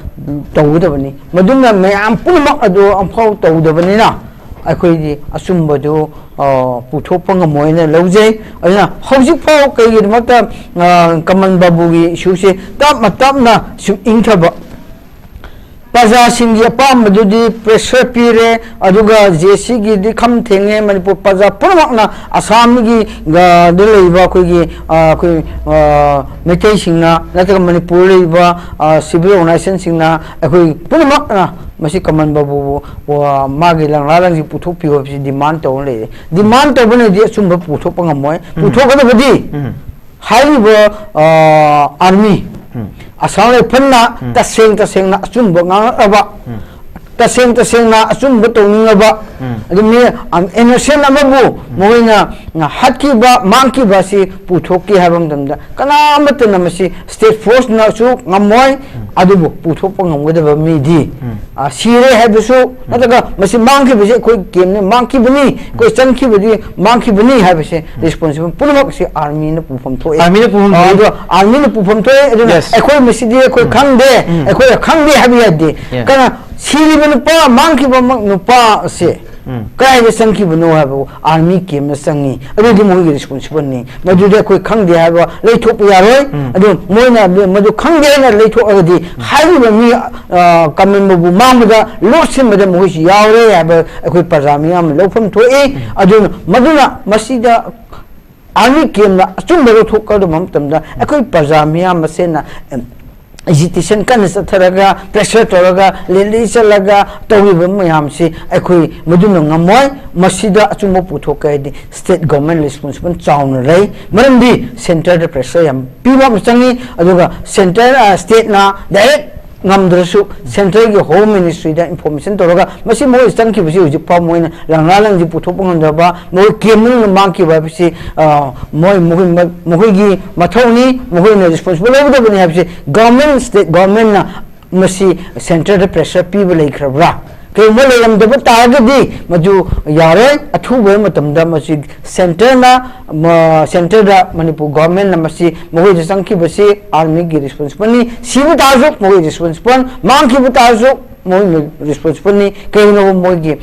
ꯇꯧꯒꯗꯕꯅꯤ꯫ ꯃꯗꯨꯅ ꯃꯌꯥꯝ ꯄꯨꯝꯅꯃꯛ ꯑꯗꯨ ꯑꯃꯐꯥꯎ ꯇꯧꯗꯕꯅꯤꯅ ꯑꯩꯈꯣꯏꯗꯤ ꯑꯆꯨꯝꯕꯗꯨ, ꯑ, ꯄꯨꯊꯣꯛꯄ ꯉꯝꯃꯣꯏꯅ ꯂꯧꯖꯩ꯫ ꯑꯗꯨꯅ ꯍꯧꯖꯤꯛꯐꯥꯎ ꯀꯩꯒꯤꯗꯃꯛꯇ, ꯑ, ꯀꯃꯟ ꯕꯥꯕꯨꯒꯤ ꯏꯁꯨꯁꯦ ꯇꯞꯅ ꯇꯞꯅ ꯁꯨꯝ ꯏꯪꯊꯕ, ꯄ꯭ꯔꯖꯥꯁꯤꯡꯒꯤ ꯑꯄꯥꯝꯕꯗꯨꯗꯤ ꯄ꯭ꯔꯦꯁꯔ ꯄꯤꯔꯦ, ꯑꯗꯨꯒ ꯖꯦ ꯁꯤꯒꯤꯗꯤ ꯈꯝ ꯊꯦꯡꯉꯦ꯫ ꯃꯅꯤꯄꯨꯔ ꯄ꯭ꯔꯖꯥ ꯄꯨꯝꯅꯃꯛꯅ ꯑꯁꯥꯝꯒꯤ, ꯑ, ꯗ ꯂꯩꯔꯤꯕ ꯑꯩꯈꯣꯏꯒꯤ, ꯑ, ꯑꯩꯈꯣꯏ, ꯑ, ꯃꯩꯇꯩꯁꯤꯡꯅ ꯅꯠꯇ꯭ꯔꯒ ꯃꯅꯤꯄꯨꯔꯗ ꯂꯩꯔꯤꯕ, ꯑ, ꯁꯤꯚꯤꯜ ꯑꯣꯔꯒꯅꯥꯏꯖꯦꯁꯟꯁꯤꯡꯅ ꯑꯩꯈꯣꯏ ꯄꯨꯝꯅꯃꯛꯅ ꯃꯁꯤ ꯀꯃꯟ ꯕꯥꯕꯨꯕꯨ, ꯑ, ꯃꯥꯒꯤ ꯂꯪꯂꯥ ꯂꯪꯁꯤ ꯄꯨꯊꯣꯛꯄꯤꯌꯨ ꯍꯥꯏꯕꯁꯤ ꯗꯤꯃꯥꯟ ꯇꯧꯔ ꯂꯩꯔꯦ꯫ ꯗꯤꯃꯥꯟ ꯇꯧꯕꯅꯗꯤ ꯑꯆꯨꯝꯕ ꯄꯨꯊꯣꯛꯄ ꯉꯝꯃꯣꯏ꯫ ꯎꯝ꯫ ꯄꯨꯊꯣꯛꯀꯗꯕꯗꯤ ꯎꯝ꯫ ꯍꯥꯏꯔꯤꯕ, ꯑ, ꯑꯥꯔꯃꯤ, ꯎꯝ꯫ ꯑꯁꯥꯝ ꯔꯥꯏꯐꯜꯅ ꯎꯝ꯫ ꯇꯁꯦꯡ ꯇꯁꯦꯡꯅ ꯑꯆꯨꯝꯕ ꯉꯥꯡꯂꯛꯂꯕ, ꯎꯝ꯫ ꯇꯁꯦꯡ ꯇꯁꯦꯡꯅ ꯑꯆꯨꯝꯕ ꯇꯧꯅꯤꯡꯂꯕ, ꯎꯝ꯫ ꯑꯗꯨ ꯃꯤ, ꯑꯝ, ꯏꯅꯣꯁꯦꯟ ꯑꯃꯕꯨ ꯎꯝ꯫ ꯃꯈꯣꯏꯅ ꯍꯥꯠꯈꯤꯕ, ꯃꯥꯡꯈꯤꯕ ꯑꯁꯤ ꯄꯨꯊꯣꯛꯀꯦ ꯍꯥꯏꯕ ꯃꯇꯝꯗ ꯀꯅꯥ ꯑꯃꯠꯇꯅ ꯃꯁꯤ ꯁ꯭ꯇꯦꯠ ꯐꯣꯔꯁꯅꯁꯨ ꯉꯝꯃꯣꯏ, ꯎꯝ꯫ ꯑꯗꯨꯕꯨ ꯄꯨꯊꯣꯛꯄ ꯉꯝꯒꯗꯕ ꯃꯤꯗꯤ, ꯎꯝ꯫ ꯑ, ꯁꯤꯔꯦ ꯍꯥꯏꯕꯁꯨ, ꯎꯝ꯫ ꯅꯠꯇ꯭ꯔꯒ ꯃꯁꯤ ꯃꯥꯡꯈꯤꯕꯁꯤ ꯑꯩꯈꯣꯏ ꯀꯦꯝꯅ ꯃꯥꯡꯈꯤꯕꯅꯤ, ꯑꯩꯈꯣꯏ ꯆꯪꯈꯤꯕꯗꯤ ꯃꯥꯡꯈꯤꯕꯅꯤ ꯍꯥꯏꯕꯁꯦ ꯎꯝ꯫ ꯔꯦꯁꯄꯣꯟꯁꯤꯕꯜ ꯄꯨꯝꯅꯃꯛꯁꯤ ꯑꯥꯔꯃꯤꯅ ꯄꯨꯐꯝ ꯊꯣꯛꯑꯦ꯫ ꯑꯥꯔꯃꯤꯅ ꯄꯨꯐꯝ ꯑ, ꯊꯣꯛꯏ꯫ ꯑꯗꯣ ꯑꯥꯔꯃꯤꯅ ꯄꯨꯐꯝ ꯊꯣꯛꯑꯦ꯫ ꯑꯗꯨꯅ ꯌꯦꯁ꯫ ꯑꯩꯈꯣꯏ ꯃꯁꯤꯗꯤ ꯑꯩꯈꯣꯏ ꯎꯝ꯫ ꯈꯪꯗꯦ, ꯎꯝ꯫ ꯑꯩꯈꯣꯏ ꯈꯪꯗꯦ ꯍꯥꯏꯕ ꯌꯥꯗꯦ꯫ ꯌꯦꯁ꯫ ꯀꯅꯥ ꯁꯤꯔꯤꯕ ꯅꯨꯄꯥ, ꯃꯥꯡꯈꯤꯕ ꯃ-, ꯅꯨꯄꯥ ꯑꯁꯦ ꯀꯗꯥꯏꯗ ꯆꯪꯈꯤꯕꯅꯣ ꯍꯥꯏꯕꯕꯨ ꯑꯥꯔꯃꯤ ꯀꯦꯝꯗ ꯆꯪꯉꯤ, ꯑꯗꯨꯗꯤ ꯃꯈꯣꯏꯒꯤ ꯔꯦꯁꯄꯣꯟꯁꯤꯕꯜꯅꯤ, ꯃꯗꯨꯗꯤ ꯑꯩꯈꯣꯏ ꯈꯪꯗꯦ ꯍꯥꯏꯕ ꯂꯩꯊꯣꯛꯄ ꯌꯥꯔꯣꯏ꯫ ꯑꯗꯨ ꯃꯣꯏꯅ ꯃꯗꯨ ꯈꯪꯗꯦ ꯍꯥꯏꯅ ꯂꯩꯊꯣꯛꯑꯒꯗꯤ ꯍꯥꯏꯔꯤꯕ ꯃꯤ ꯀꯃꯟꯕꯕꯨ ꯃꯥꯡꯕꯗ ꯂꯣꯠꯁꯤꯟꯕꯗ ꯃꯈꯣꯏꯁꯨ ꯌꯥꯎꯔꯦ ꯍꯥꯏꯕ ꯑꯩꯈꯣꯏ ꯄ꯭ꯔꯖꯥ ꯃꯤꯌꯥꯝꯅ ꯂꯧꯐꯝ ꯊꯣꯛꯏ꯫ ꯑꯗꯨꯅ ꯃꯗꯨꯅ ꯃꯁꯤꯗ ꯑꯥꯔꯃꯤ ꯀꯦꯝꯅ ꯑꯆꯨꯝꯕ ꯂꯧꯊꯣꯛꯀꯗꯕ ꯃꯇꯝꯗ ꯑꯩꯈꯣꯏ ꯄ꯭ꯔꯖꯥ ꯃꯤꯌꯥꯝ ꯃꯁꯦꯟꯅ ꯑꯦꯖꯤꯇꯦꯁꯟ ꯀꯟꯅ ꯆꯠꯊꯔꯒ, ꯄ꯭ꯔꯦꯁꯔ ꯇꯧꯔꯒ, ꯔꯦꯂꯤ ꯆꯠꯂꯒ ꯇꯧꯔꯤꯕ ꯃꯌꯥꯝꯁꯤ ꯑꯩꯈꯣꯏ ꯃꯗꯨꯅ ꯉꯝꯃꯣꯏ꯫ ꯃꯁꯤꯗ ꯑꯆꯨꯝꯕ ꯄꯨꯊꯣꯛꯀꯦ ꯍꯥꯏꯗꯤ ꯁ꯭ꯇꯦꯠ ꯒꯣꯔꯃꯦꯟ ꯔꯦꯁꯄꯣꯟꯁꯤꯕꯜ ꯆꯥꯎꯅ ꯂꯩ꯫ ꯃꯔꯝꯗꯤ ꯁꯦꯟꯇꯔꯗ ꯄ꯭ꯔꯦꯁꯔ ꯌꯥꯝ ꯄꯤꯕ ꯑꯃ ꯆꯪꯉꯤ, ꯑꯗꯨꯒ ꯁꯦꯟꯇꯔ, ꯁ꯭ꯇꯦꯠꯅ ꯗꯥꯏꯔꯦꯛ ꯉꯝꯗ꯭ꯔꯁꯨ ꯁꯦꯟꯇ꯭ꯔꯦꯜꯒꯤ ꯍꯣꯝ ꯃꯤꯅꯤꯁꯇ꯭ꯔꯤꯗ ꯏꯟꯐꯣꯔꯃꯦꯁꯟ ꯇꯧꯔꯒ ꯃꯁꯤ ꯃꯣꯏ ꯆꯪꯈꯤꯕꯁꯤ ꯍꯧꯖꯤꯛ ꯐꯥꯎ ꯃꯣꯏꯅ ꯂꯪꯂꯥ ꯂꯪꯁꯤ ꯄꯨꯊꯣꯛꯄ ꯉꯝꯗꯕ, ꯃꯣꯏ ꯀꯦꯝ ꯃꯅꯨꯡꯗ ꯃꯥꯡꯈꯤꯕ ꯍꯥꯏꯕꯁꯤ ꯃꯣꯏ ꯃꯈꯣꯏꯒꯤ ꯃꯊꯧꯅꯤ, ꯃꯈꯣꯏꯅ ꯔꯦꯁꯄꯣꯟꯁꯤꯕꯜ ꯂꯧꯒꯗꯕꯅꯤ ꯍꯥꯏꯕꯁꯤ ꯒꯚꯔꯟꯃꯦꯟ, ꯁ꯭ꯇꯦꯠ ꯒꯚꯔꯟꯃꯦꯟꯅ ꯃꯁꯤ ꯁꯦꯟꯇꯔꯗ ꯄ꯭ꯔꯦꯁꯔ ꯄꯤꯕ ꯂꯩꯈ꯭ꯔꯕ꯭ꯔꯥ? ꯀꯔꯤꯒꯨꯝꯕ ꯂꯩꯔꯝꯗꯕ ꯇꯥꯔꯒꯗꯤ ꯃꯗꯨ ꯌꯥꯔꯣꯏ꯫ ꯑꯊꯨꯕ ꯃꯇꯝꯗ ꯃꯁꯤ ꯁꯦꯟꯇꯔꯅ, ꯁꯦꯟꯇꯔꯗ ꯃꯅꯤꯄꯨꯔ ꯒꯚꯔꯟꯃꯦꯟꯅ ꯃꯁꯤ ꯃꯈꯣꯏꯗ ꯆꯪꯈꯤꯕꯁꯤ ꯑꯥꯔꯃꯤꯒꯤ ꯔꯦꯁꯄꯣꯟꯁꯤꯕꯜꯅꯤ꯫ ꯁꯤꯕ ꯇꯥꯔꯁꯨ ꯃꯈꯣꯏ ꯔꯦꯁꯄꯣꯟꯁꯤꯕꯜ, ꯃꯥꯡꯈꯤꯕ ꯇꯥꯔꯁꯨ ꯃꯣꯏ ꯔꯦꯁꯄꯣꯟꯁꯤꯕꯜꯅꯤ꯫ ꯀꯩꯒꯤꯅꯣꯕ ꯃꯣꯏꯒꯤ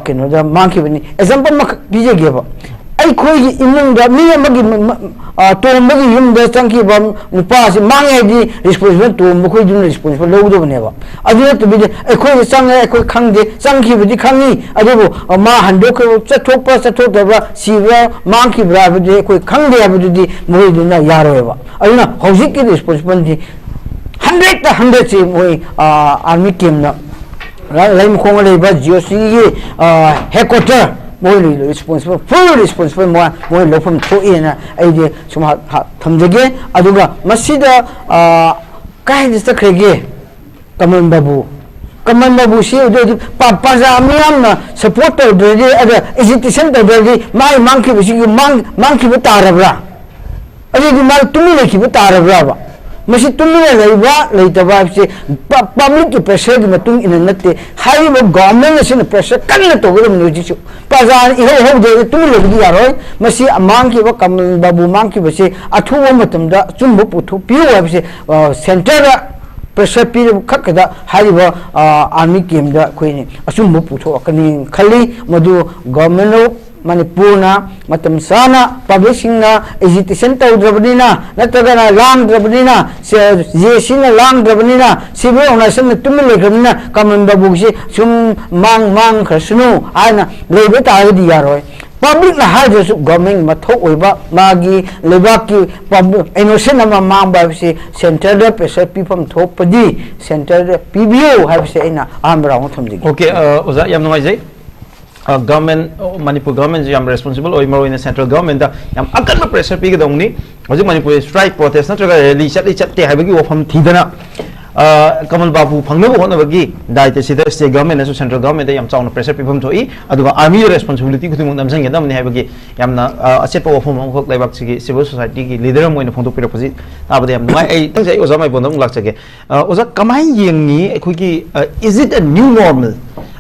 ꯀꯩꯅꯣꯗ ꯃꯥꯡꯈꯤꯕꯅꯤ꯫ ꯑꯦꯛꯖꯥꯝꯄꯜ ꯑꯃꯈꯛ ꯄꯤꯖꯒꯦꯕ꯫ ꯑꯩꯈꯣꯏꯒꯤ ꯏꯃꯨꯡꯗ ꯃꯤ ꯑꯃꯒꯤ ꯇꯣꯝꯕꯒꯤ ꯌꯨꯝꯗ ꯆꯪꯈꯤꯕ ꯅꯨꯄꯥꯁꯤ ꯃꯥꯡꯉꯦ ꯍꯥꯏꯗꯤ ꯔꯦꯁꯄꯣꯟꯁꯤꯕꯜ ꯇꯣꯝꯕ ꯑꯩꯈꯣꯏꯗꯨꯅ ꯔꯦꯁꯄꯣꯟꯁꯤꯕꯜ ꯂꯧꯒꯗꯕꯅꯦꯕ꯫ ꯑꯗꯨ ꯅꯠꯇꯕꯤꯗ ꯑꯩꯈꯣꯏꯗ ꯆꯪꯉꯦ, ꯑꯩꯈꯣꯏ ꯈꯪꯗꯦ, ꯆꯪꯈꯤꯕꯗꯤ ꯈꯪꯉꯤ, ꯑꯗꯨꯕꯨ ꯃꯥ ꯍꯟꯗꯣꯛꯈ꯭ꯔꯕ, ꯆꯠꯊꯣꯛꯄ꯭ꯔꯥ ꯆꯠꯊꯣꯛꯇꯕ꯭ꯔꯥ, ꯁꯤꯕ꯭ꯔꯥ ꯃꯥꯡꯈꯤꯕ꯭ꯔꯥ ꯍꯥꯏꯕꯗꯨꯗꯤ ꯑꯩꯈꯣꯏ ꯈꯪꯗꯦ ꯍꯥꯏꯕꯗꯨꯗꯤ ꯃꯈꯣꯏꯗꯨꯅ ꯌꯥꯔꯣꯏꯕ꯫ ꯑꯗꯨꯅ ꯍꯧꯖꯤꯛꯀꯤ ꯔꯦꯁꯄꯣꯟꯁꯤꯕꯜꯗꯤ ꯍꯟꯗ꯭ꯔꯦꯠꯇ ꯍꯟꯗ꯭ꯔꯦꯠꯁꯤ ꯃꯣꯏ ꯑꯥꯔꯃꯤ ꯀꯦꯝꯅ ꯂꯩꯃꯈꯣꯡꯗ ꯂꯩꯕ ꯖꯤ ꯑꯣ ꯁꯤꯒꯤ ꯍꯦꯗ ꯀ꯭ꯋꯥꯇꯔ ꯃꯣꯏ ꯔꯦꯁꯄꯣꯟꯁꯤꯕꯜ, ꯐꯨꯜ ꯔꯦꯁꯄꯣꯟꯁꯤꯕꯜ ꯃꯣꯏ ꯃꯣꯏ ꯂꯧꯐꯝ ꯊꯣꯛꯏꯅ ꯑꯩꯗꯤ ꯁꯨꯝ ꯊꯝꯖꯒꯦ꯫ ꯑꯗꯨꯒ ꯃꯁꯤꯗ ꯀꯥꯏꯗ ꯆꯠꯈ꯭ꯔꯒꯦ ꯀꯃꯟ ꯕꯥꯕꯨ? ꯀꯃꯟ ꯕꯥꯕꯨꯁꯤ ꯍꯧꯖꯤꯛ ꯍꯧꯖꯤꯛ ꯄ꯭ꯔꯖꯥ ꯃꯤꯌꯥꯝꯅ ꯁꯄꯣꯔꯠ ꯇꯧꯗ꯭ꯔꯗꯤ, ꯑꯗ ꯑꯦꯖꯤꯇꯦꯁꯟ ꯇꯧꯗ꯭ꯔꯗꯤ ꯃꯥꯒꯤ ꯃꯥꯡꯈꯤꯕꯁꯤꯒꯤ ꯃꯥꯡꯈꯤꯕ ꯇꯥꯔꯕ꯭ꯔꯥ? ꯑꯗꯨꯗꯤ ꯃꯥ ꯇꯨꯃꯤꯟ ꯂꯩꯈꯤꯕ ꯇꯥꯔꯕ꯭ꯔꯥꯕ? ꯃꯁꯤ ꯇꯨꯃꯤꯟꯅ ꯂꯩꯕ ꯂꯩꯇꯕ ꯍꯥꯏꯕꯁꯤ ꯄꯕ꯭ꯂꯤꯛꯀꯤ ꯄ꯭ꯔꯦꯁꯔꯒꯤ ꯃꯇꯨꯡ ꯏꯟꯅ ꯅꯠꯇꯦ꯫ ꯍꯥꯏꯔꯤꯕ ꯒꯣꯔꯃꯦꯟ ꯑꯁꯤꯅ ꯄ꯭ꯔꯦꯁꯔ ꯀꯟꯅ ꯇꯧꯒꯗꯕꯅꯤ꯫ ꯍꯧꯖꯤꯛꯁꯨ ꯄ꯭ꯔꯖꯥꯅ ꯏꯍꯧ ꯍꯧꯗ꯭ꯔꯗꯤ ꯇꯨꯃꯤꯟ ꯂꯩꯕꯗꯤ ꯌꯥꯔꯣꯏ꯫ ꯃꯁꯤ ꯃꯥꯡꯈꯤꯕ ꯀꯃꯜ ꯕꯥꯕꯨ ꯃꯥꯡꯈꯤꯕꯁꯤ ꯑꯊꯨꯕ ꯃꯇꯝꯗ ꯑꯆꯨꯝꯕ ꯄꯨꯊꯣꯛꯄꯤꯌꯨ ꯍꯥꯏꯕꯁꯤ ꯁꯦꯟꯇꯔꯗ ꯄ꯭ꯔꯦꯁꯔ ꯄꯤꯔꯤꯕ ꯈꯛꯇꯗ ꯍꯥꯏꯔꯤꯕ ꯑꯥꯔꯃꯤ ꯀꯦꯝꯗ ꯑꯩꯈꯣꯏꯅ ꯑꯆꯨꯝꯕ ꯄꯨꯊꯣꯛꯂꯛꯀꯅꯤ ꯈꯜꯂꯤ꯫ ꯃꯗꯨ ꯒꯚꯔꯟꯃꯦꯟ ꯑꯣꯐ ꯃꯅꯤꯄꯨꯔꯅ ꯃꯇꯝ ꯆꯥꯅ ꯄꯕ꯭ꯂꯤꯛꯁꯤꯡꯅ ꯑꯦꯖꯤꯇꯦꯁꯟ ꯇꯧꯗ꯭ꯔꯕꯅꯤꯅ, ꯅꯠꯇ꯭ꯔꯒꯅ ꯂꯥꯡꯗ꯭ꯔꯕꯅꯤꯅ, ꯖꯦ ꯁꯤꯅ ꯂꯥꯡꯗ꯭ꯔꯕꯅꯤꯅ, ꯁꯤꯚꯤꯜ ꯑꯣꯔꯒꯅꯥꯏꯖꯦꯁꯟꯅ ꯇꯨꯃꯤꯟ ꯂꯩꯈ꯭ꯔꯕꯅꯤꯅ ꯀꯃꯟ ꯕꯥꯕꯨꯒꯤꯁꯤ ꯁꯨꯝ ꯃꯥꯡ ꯃꯥꯡꯈ꯭ꯔꯁꯅꯨ ꯍꯥꯏꯅ ꯂꯩꯕ ꯇꯥꯔꯒꯗꯤ ꯌꯥꯔꯣꯏ꯫ ꯄꯕ꯭ꯂꯤꯛꯅ ꯍꯥꯏꯗ꯭ꯔꯁꯨ ꯒꯚꯔꯟꯃꯦꯟꯒꯤ ꯃꯊꯧ ꯑꯣꯏꯕ, ꯃꯥꯒꯤ ꯂꯩꯕꯥꯛꯀꯤ ꯏꯅꯣꯁꯦꯟ ꯑꯃ ꯃꯥꯡꯕ ꯍꯥꯏꯕꯁꯤ ꯁꯦꯟꯇ꯭ꯔꯦꯜꯗ ꯄ꯭ꯔꯦꯁꯔ ꯄꯤꯐꯝ ꯊꯣꯛꯄꯗꯤ ꯁꯦꯟꯇ꯭ꯔꯦꯜꯗ ꯄꯤꯕꯤꯌꯨ ꯍꯍꯥꯏꯕꯁꯤ ꯑꯩꯅ ꯑꯍꯥꯟꯕ ꯔꯥꯎꯟꯗ ꯊꯝꯖꯒꯦ꯫ ꯑꯣꯀꯦ, ꯑꯣꯖꯥ, ꯌꯥꯝ ꯅꯨꯡꯉꯥꯏꯖꯩ꯫ ꯒꯚꯔꯟꯃꯦꯟ, ꯃꯅꯤꯄꯨꯔ ꯒꯚꯔꯟꯃꯦꯟꯁꯨ ꯌꯥꯝ ꯔꯦꯁꯄꯣꯟꯁꯤꯕꯜ ꯑꯣꯏ, ꯃꯔꯨꯑꯣꯏꯅ ꯁꯦꯟꯇ꯭ꯔꯦꯜ ꯒꯚꯔꯟꯃꯦꯟꯗ ꯌꯥꯝ ꯑꯀꯟꯕ ꯄ꯭ꯔꯦꯁꯔ ꯄꯤꯒꯗꯧꯕꯅꯤ꯫ ꯍꯧꯖꯤꯛ ꯃꯅꯤꯄꯨꯔꯗ ꯁ꯭ꯇ꯭ꯔꯥꯏꯛ, ꯄ꯭ꯔꯣꯇꯦꯁ ꯅꯠꯇ꯭ꯔꯒ ꯔꯦꯂꯤ ꯆꯠꯂꯤ ꯆꯠꯇꯦ ꯍꯥꯏꯕꯒꯤ ꯋꯥꯐꯝ ꯊꯤꯗꯅ, ꯑ, ꯀꯃꯜ ꯕꯥꯕꯨ ꯐꯪꯅꯕ ꯍꯣꯠꯅꯕꯒꯤ ꯗꯥꯏꯇ ꯁꯤꯗ ꯁ꯭ꯇꯦꯠ ꯒꯚꯔꯟꯃꯦꯟꯅꯁꯨ ꯁꯦꯟꯇ꯭ꯔꯦꯜ ꯒꯚꯔꯟꯃꯦꯟꯗ ꯌꯥꯝ ꯆꯥꯎꯅ ꯄ꯭ꯔꯦꯁꯔ ꯄꯤꯐꯝ ꯊꯣꯛꯏ꯫ ꯑꯗꯨꯒ ꯑꯥꯔꯃꯤꯗ ꯔꯦꯁꯄꯣꯟꯁꯤꯕꯤꯂꯤꯇꯤ ꯈꯨꯗꯤꯡꯃꯛ ꯅꯝꯁꯤꯟꯒꯗꯕꯅꯤ ꯍꯥꯏꯕꯒꯤ ꯌꯥꯝꯅ, ꯑ, ꯑꯆꯦꯠꯄ ꯋꯥꯐꯝ ꯑꯃꯈꯛ ꯂꯩꯕꯥꯛꯁꯤꯒꯤ ꯁꯤꯚꯤꯜ ꯁꯣꯁꯥꯏꯇꯤꯒꯤ ꯂꯤꯗꯔ ꯑꯃ ꯑꯣꯏꯅ ꯐꯣꯡꯗꯣꯛꯄꯤꯔꯛꯄꯁꯤ ꯇꯥꯕꯗ ꯌꯥꯝ ꯅꯨꯡꯉꯥꯏ꯫ ꯑꯩ ꯃꯊꯪꯁꯦ ꯑꯩ ꯑꯣꯖꯥ ꯃꯥꯏꯕꯣꯟꯗ ꯑꯃꯨꯛ ꯂꯥꯛꯆꯒꯦ꯫ ꯑ, ꯑꯣꯖꯥ, ꯀꯃꯥꯏꯅ ꯌꯦꯡꯉꯤ ꯑꯩꯈꯣꯏꯒꯤ, ꯑ, is it a new normal?